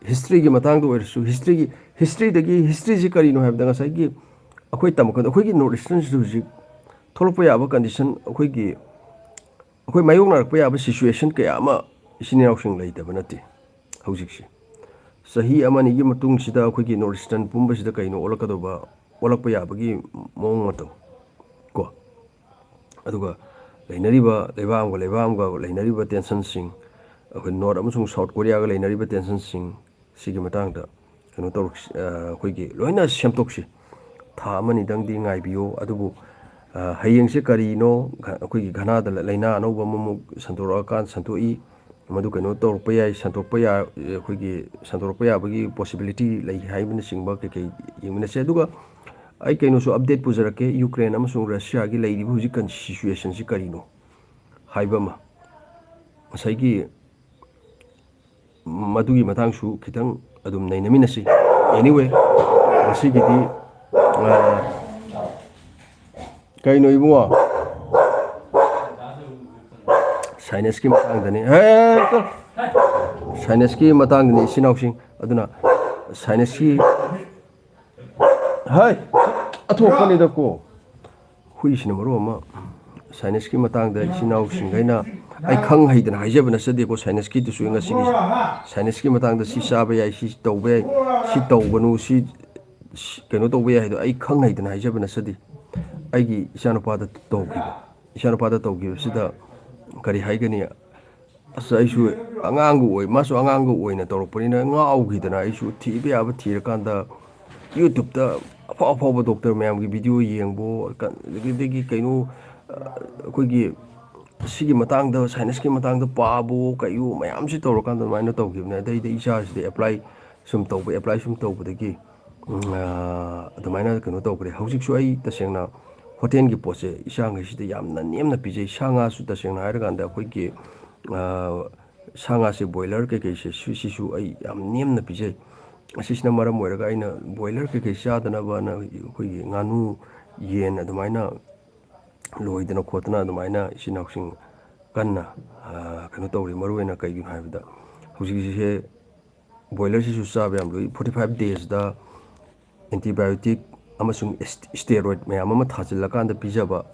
ꯍꯤꯁꯇ꯭ꯔꯤꯒꯤ ꯃꯇꯥꯡꯗ ꯑꯣꯏꯔꯁꯨ, ꯍꯤꯁꯇ꯭ꯔꯤꯒꯤ, ꯍꯤꯁꯇ꯭ꯔꯤꯗꯒꯤ, ꯍꯤꯁꯇ꯭ꯔꯤꯁꯤ ꯀꯔꯤꯅꯣ ꯍꯥꯏꯕꯗ ꯉꯁꯥꯏꯒꯤ ꯑꯩꯈꯣꯏ ꯇꯝꯃꯛꯀꯗ-, ꯑꯩꯈꯣꯏꯒꯤ ꯅꯣꯔꯠ ꯏꯁꯇꯔꯟꯁꯤꯗ ꯍꯧꯖꯤꯛ ꯊꯣꯛꯂꯛꯄ ꯌꯥꯕ ꯀꯟꯗꯤꯁꯟ, ꯑꯩꯈꯣꯏꯒꯤ, ꯑꯩꯈꯣꯏ ꯃꯥꯌꯣꯛꯅꯔꯛꯄ ꯌꯥꯕ ꯁꯤꯆꯨꯋꯦꯁꯟ ꯀꯌꯥ ꯑꯃ ꯏꯆꯤꯟ ꯏꯅꯥꯎꯁꯤꯡ ꯂꯩꯇꯕ ꯅꯠꯇꯦ ꯍꯧꯖꯤꯛꯁꯦ꯫ ꯆꯍꯤ ꯑꯃ ꯑꯅꯤꯒꯤ ꯃꯇꯨꯡꯁꯤꯗ ꯑꯩꯈꯣꯏꯒꯤ ꯅꯣꯔꯠ ꯏꯁꯇꯔꯟ ꯄꯨꯝꯕꯁꯤꯗ ꯀꯩꯅꯣ ꯑꯣꯜꯂꯛꯀꯗꯧꯕ, ꯑꯣꯜꯂꯛꯄ ꯌꯥꯕꯒꯤ ꯃꯑꯣꯡ ꯃꯇꯧ ꯀꯣ꯫ ꯑꯗꯨꯒ ꯂꯩꯅꯔꯤꯕ ꯂꯩꯕꯥꯛ ꯑꯃꯒ ꯂꯩꯕꯥꯛ ꯑꯃꯒ ꯂꯩꯅꯔꯤꯕ ꯇꯦꯟꯁꯟꯁꯤꯡ, ꯑꯩꯈꯣꯏ ꯅꯣꯔꯠ ꯑꯃꯁꯨꯡ ꯁꯥꯎꯠ ꯀꯣꯔꯤꯌꯥꯒ ꯂꯩꯅꯔꯤꯕ ꯇꯦꯟꯁꯟꯁꯤꯡ, ꯁꯤꯒꯤ ꯃꯇꯥꯡꯗ ꯀꯩꯅꯣ ꯇꯧꯔꯛꯁꯤ, ꯑ, ꯑꯩꯈꯣꯏꯒꯤ ꯂꯣꯏꯅ ꯁꯦꯝꯗꯣꯛꯁꯤ꯫ ꯊꯥ ꯑꯃꯅꯤꯗꯪꯗꯤ ꯉꯥꯏꯕꯤꯌꯣ꯫ ꯑꯗꯨꯕꯨ, ꯑ, ꯍꯌꯦꯡꯁꯦ ꯀꯔꯤꯅꯣ? ꯘ-, ꯑꯩꯈꯣꯏꯒꯤ ꯘꯅꯥꯗ ꯂ-, ꯂꯥꯏꯅꯥ ꯑꯅꯧꯕ ꯑꯃꯃꯨꯛ ꯁꯟꯗꯣꯔꯛꯑꯀꯥꯟ, ꯁꯟꯗꯣꯛꯏ꯫ ꯃꯗꯨ ꯀꯩꯅꯣ ꯇꯧꯔꯛꯄ ꯌꯥꯏ, ꯁꯟꯗꯣꯛꯄ ꯌꯥ-, ꯑꯩꯈꯣꯏꯒꯤ ꯁꯟꯗꯣꯔꯛꯄ ꯌꯥꯕꯒꯤ ꯄꯣꯁꯤꯕꯤꯂꯤꯇꯤ ꯂꯩ ꯍꯥꯏꯕꯅꯆꯤꯡꯕ ꯀꯩꯀꯩ ꯌꯦꯡꯃꯤꯟꯅꯁꯦ꯫ ꯑꯗꯨꯒ ꯑꯩ ꯀꯩꯅꯣꯁꯨ ꯑꯞꯗꯦꯠ ꯄꯨꯖꯔꯛꯀꯦ, ꯌꯨꯀ꯭ꯔꯦꯟ ꯑꯃꯁꯨꯡ ꯔꯁꯤꯌꯥꯒꯤ ꯂꯩꯔꯤꯕ ꯍꯧꯖꯤꯛ ꯀꯟ-, ꯁꯤꯆꯨꯋꯦꯁꯟꯁꯤ ꯀꯔꯤꯅꯣ ꯍꯥꯏꯕ ꯑꯃ꯫ ꯉꯁꯥꯏꯒꯤ ꯃꯗꯨꯒꯤ ꯃꯇꯥꯡꯁꯨ ꯈꯤꯇꯪ ꯑꯗꯨꯝ ꯅꯩꯅꯃꯤꯟꯅꯁꯤ꯫ Anyway, ꯉꯁꯤꯒꯤꯗꯤ, ꯑ, ꯀꯩꯅꯣ ꯏꯕꯨꯡꯉꯣ? ꯁꯥꯏꯅꯁꯀꯤ ꯃꯇꯥꯡꯗꯅꯤ꯫ ꯍꯦ, ꯆꯠꯂꯣ꯫ ꯁꯥꯏꯅꯁꯀꯤ ꯃꯇꯥꯡꯗꯅꯤ, ꯏꯆꯤꯟ ꯏꯅꯥꯎꯁꯤꯡ꯫ ꯑꯗꯨꯅ ꯁꯥꯏꯅꯁꯀꯤ, ꯍꯥꯏ, ꯑꯊꯣꯛꯄꯅꯤꯗꯀꯣ꯫ ꯍꯨꯏꯁꯤꯅ ꯃꯔꯨ ꯑꯃ, ꯁꯥꯏꯅꯁꯀꯤ ꯃꯇꯥꯡꯗ ꯏꯆꯤꯟ ꯏꯅꯥꯎꯁꯤꯡꯈꯩꯅ, ꯑꯩ ꯈꯪ ꯍꯩꯗꯅ ꯍꯥꯏꯖꯕ ꯅꯠꯆꯗꯦꯀꯣ, ꯁꯥꯏꯅꯁꯀꯤꯗꯨꯁꯨ ꯉꯁꯤꯒꯤ, ꯁꯥꯏꯅꯁꯀꯤ ꯃꯇꯥꯡꯗ ꯁꯤ ꯆꯥꯕ ꯌꯥꯏ, ꯁꯤ ꯇꯧꯕ ꯌꯥꯏ, ꯁꯤ ꯇꯧꯒꯅꯨ, ꯁꯤ, ꯁꯤ ꯀꯩꯅꯣ ꯇꯧꯕ ꯌꯥꯏ ꯍꯥꯏꯗꯣ ꯑꯩ ꯈꯪ ꯍꯩꯗꯅ ꯍꯥꯏꯖꯕ ꯅꯠꯆꯗꯦ꯫ ꯑꯩꯒꯤ ꯏꯆꯥꯅꯨꯄꯥꯗ ꯇꯧꯈꯤꯕ, ꯏꯆꯥꯅꯨꯄꯥꯗ ꯇꯧꯈꯤꯕꯁꯤꯗ ꯀꯔꯤ ꯍꯥꯏꯒꯅꯤ? ꯑꯁ, ꯑꯩꯁꯨ ꯑꯉꯥꯡꯒ ꯑꯣꯏ, ꯃꯥꯁꯨ ꯑꯉꯥꯡꯒ ꯑꯣꯏꯅ ꯇꯧꯔꯛꯄꯅꯤꯅ ꯉꯥꯎꯈꯤꯗꯅ, ꯑꯩꯁꯨ ꯊꯤꯕ ꯌꯥꯕ ꯊꯤꯔꯀꯥꯟꯗ YouTube-ꯇ ꯑꯐꯥꯎ ꯑꯐꯥꯎꯕ doctor ꯃꯌꯥꯝꯒꯤ video ꯌꯦꯡꯕꯣ, ꯀ-, ꯑꯗꯒꯤꯗꯒꯤ ꯀꯩꯅꯣ, ꯑ, ꯑꯩꯈꯣꯏꯒꯤ ꯁꯤꯒꯤ ꯃꯇꯥꯡꯗ, sinus-ꯀꯤ ꯃꯇꯥꯡꯗ ꯄꯥꯕꯣ, ꯀꯩꯌꯣ ꯃꯌꯥꯝꯁꯤ ꯇꯧꯔꯀꯥꯟꯗ ꯑꯗꯨꯃꯥꯏꯅ ꯇꯧꯈꯤꯕꯅꯦ꯫ ꯑꯗꯩꯗꯤ ꯏꯆꯥꯁꯤꯗꯤ apply ꯁꯨꯝ ꯇꯧꯕ, apply ꯁꯨꯝ ꯇꯧꯕꯗꯒꯤ, ꯎꯝ, ꯑ, ꯑꯗꯨꯃꯥꯏꯅ ꯀꯩꯅꯣ ꯇꯧꯈ꯭ꯔꯦ꯫ ꯍꯧꯖꯤꯛꯁꯨ ꯑꯩ ꯇꯁꯦꯡꯅ hotel-ꯒꯤ ꯄꯣꯠꯁꯦ ꯏꯆꯥꯉꯩꯁꯤꯗ ꯌꯥꯝꯅ ꯅꯦꯝꯅ ꯄꯤꯖꯩ꯫ ꯁꯥ ꯉꯥꯁꯨ ꯇꯁꯦꯡꯅ ꯍꯥꯏꯔꯀꯥꯟꯗ ꯑꯩꯈꯣꯏꯒꯤ, ꯑ, ꯁꯥ ꯉꯥꯁꯦ, broiler ꯀꯩꯀꯩꯁꯦ, ꯁꯤ-, ꯁꯤꯁꯨ ꯑꯩ ꯌꯥꯝ ꯅꯦꯝꯅ ꯄꯤꯖꯩ꯫ ꯑꯁꯤꯁꯤꯅ ꯃꯔꯝ ꯑꯣꯏꯔꯒ ꯑꯩꯅ broiler ꯀꯩꯀꯩ ꯆꯥꯗꯅꯕꯅ ꯑꯩꯈꯣꯏꯒꯤ ꯉꯥꯅꯨ, ꯌꯦꯟ ꯑꯗꯨꯃꯥꯏꯅ ꯂꯣꯏꯗꯅ ꯈꯣꯠꯇꯅ ꯑꯗꯨꯃꯥꯏꯅ ꯏꯆꯤꯟ ꯏꯅꯥꯎꯁꯤꯡ ꯀꯟꯅ, ꯑ, ꯀꯩꯅꯣ ꯇꯧꯔꯤ꯫ ꯃꯔꯨꯑꯣꯏꯅ ꯀꯩꯒꯤꯅꯣ ꯍꯥꯏꯕꯗ, ꯍꯧꯖꯤꯛꯁꯦ broiler-ꯁꯤꯁꯨ ꯆꯥꯕ ꯌꯥꯝ ꯂꯨꯏ꯫ Forty five days-ꯇ antibiotic ꯑꯃꯁꯨꯡ est-, steroid ꯃꯌꯥꯝ ꯑꯃ ꯊꯥꯖꯤꯜꯂꯀꯥꯟꯗ ꯄꯤꯖꯕ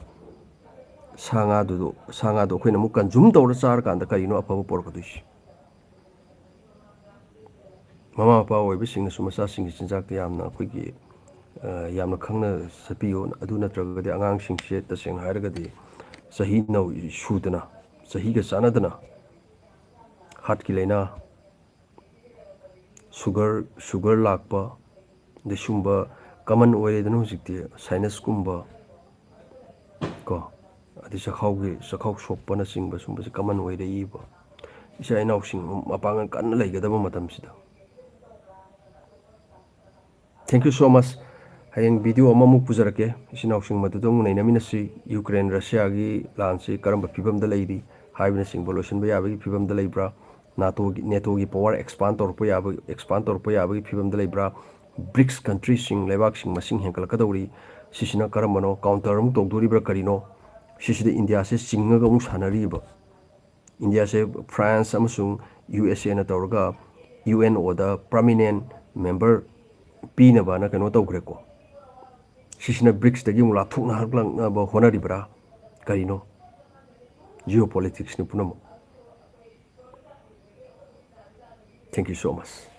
ꯁꯥ ꯉꯥꯗꯨꯗꯣ, ꯁꯥ ꯉꯥꯗꯣ ꯑꯩꯈꯣꯏꯅ ꯑꯃꯨꯛ consume ꯇꯧꯔ ꯆꯥꯔꯀꯥꯟꯗ ꯀꯔꯤꯅꯣ ꯑꯐꯕ ꯄꯨꯔꯛꯀꯗꯣꯏꯁꯤ? ꯃꯃꯥ ꯃꯄꯥ ꯑꯣꯏꯕꯁꯤꯡꯅꯁꯨ ꯃꯆꯥꯁꯤꯡꯒꯤ ꯆꯤꯟꯖꯥꯛꯇ ꯌꯥꯝꯅ ꯑꯩꯈꯣꯏꯒꯤ, ꯑ, ꯌꯥꯝꯅ ꯈꯪꯅ ꯆꯠꯄꯤꯌꯨ꯫ ꯑꯗꯨ ꯅꯠꯇ꯭ꯔꯒꯗꯤ ꯑꯉꯥꯡꯁꯤꯡꯁꯦ ꯇꯁꯦꯡꯅ ꯍꯥꯏꯔꯒꯗꯤ ꯆꯍꯤ ꯅꯧ-, ꯁꯨꯗꯅ, ꯆꯍꯤꯒ ꯆꯥꯟꯅꯗꯅ heart-ꯀꯤ ꯂꯥꯏꯅꯥ, sugar, sugar ꯂꯥꯛꯄ, ꯑꯗꯩ ꯁꯨꯝꯕ common ꯑꯣꯏꯔꯦꯗꯅ ꯍꯧꯖꯤꯛꯇꯤ, sinus-ꯀꯨꯝꯕ ꯀꯣ, ꯑꯗꯩ ꯆꯈꯥꯎꯒꯤ, ꯆꯈꯥꯎ ꯁꯣꯛꯄꯅꯆꯤꯡꯕ ꯁꯨꯝꯕꯁꯦ common ꯑꯣꯏꯔꯛꯏꯕ꯫ ꯏꯆꯥ ꯏꯅꯥꯎꯁꯤꯡ ꯃꯄꯥꯡꯒꯜ ꯀꯟꯅ ꯂꯩꯒꯗꯕ ꯃꯇꯝꯁꯤꯗ꯫ Thank you so much꯫ ꯍꯌꯦꯡ video ꯑꯃꯃꯨꯛ ꯄꯨꯖꯔꯛꯀꯦ꯫ ꯏꯆꯤꯟ ꯏꯅꯥꯎꯁꯤꯡ ꯃꯗꯨꯗ ꯑꯃꯨꯛ ꯅꯩꯅꯃꯤꯟꯅꯁꯤ꯫ ꯌꯨꯀ꯭ꯔꯦꯟ ꯔꯁꯤꯌꯥꯒꯤ ꯂꯥꯟꯁꯤ ꯀꯔꯝꯕ ꯐꯤꯕꯝꯗ ꯂꯩꯔꯤ ꯍꯥꯏꯕꯅꯆꯤꯡꯕ ꯂꯣꯏꯁꯤꯟꯕ ꯌꯥꯕꯒꯤ ꯐꯤꯕꯝꯗ ꯂꯩꯕ꯭ꯔꯥ? ꯅꯥꯇꯣꯒꯤ, ꯅꯦꯇꯣꯒꯤ power expand ꯇꯧꯔꯛꯄ ꯌꯥꯕ, expand ꯇꯧꯔꯛꯄ ꯌꯥꯕꯒꯤ ꯐꯤꯕꯝꯗ ꯂꯩꯕ꯭ꯔꯥ? BRICS country-ꯁꯤꯡ, ꯂꯩꯕꯥꯛꯁꯤꯡ ꯃꯁꯤꯡ ꯍꯦꯟꯒꯠꯂꯛꯀꯗꯧꯔꯤ꯫ ꯁꯤꯁꯤꯅ ꯀꯔꯝꯕꯅꯣ? Counter ꯑꯃꯨꯛ ꯇꯧꯗꯣꯔꯤꯕ꯭ꯔꯥ ꯀꯔꯤꯅꯣ? ꯁꯤꯁꯤꯗ ꯏꯟꯗꯤꯌꯥꯁꯦ ꯆꯤꯡꯉꯒ ꯑꯃꯨꯛ ꯁꯥꯟꯅꯔꯤꯕ꯫ ꯏꯟꯗꯤꯌꯥꯁꯦ France ꯑꯃꯁꯨꯡ U S A-ꯅ ꯇꯧꯔꯒ U N O-ꯗ permanent member ꯄꯤꯅꯕꯅ ꯀꯩꯅꯣ ꯇꯧꯈ꯭ꯔꯦꯀꯣ꯫ ꯁꯤꯁꯤꯅ BRICS-ꯇꯒꯤ ꯑꯃꯨꯛ ꯂꯥꯞꯊꯣꯛꯅꯍꯜꯂꯛꯅꯕ ꯍꯣꯠꯅꯔꯤꯕ꯭ꯔꯥ? ꯀꯔꯤꯅꯣ? Geopolitics-ꯅꯤ ꯄꯨꯝꯅꯃꯛ꯫ Thank you so much꯫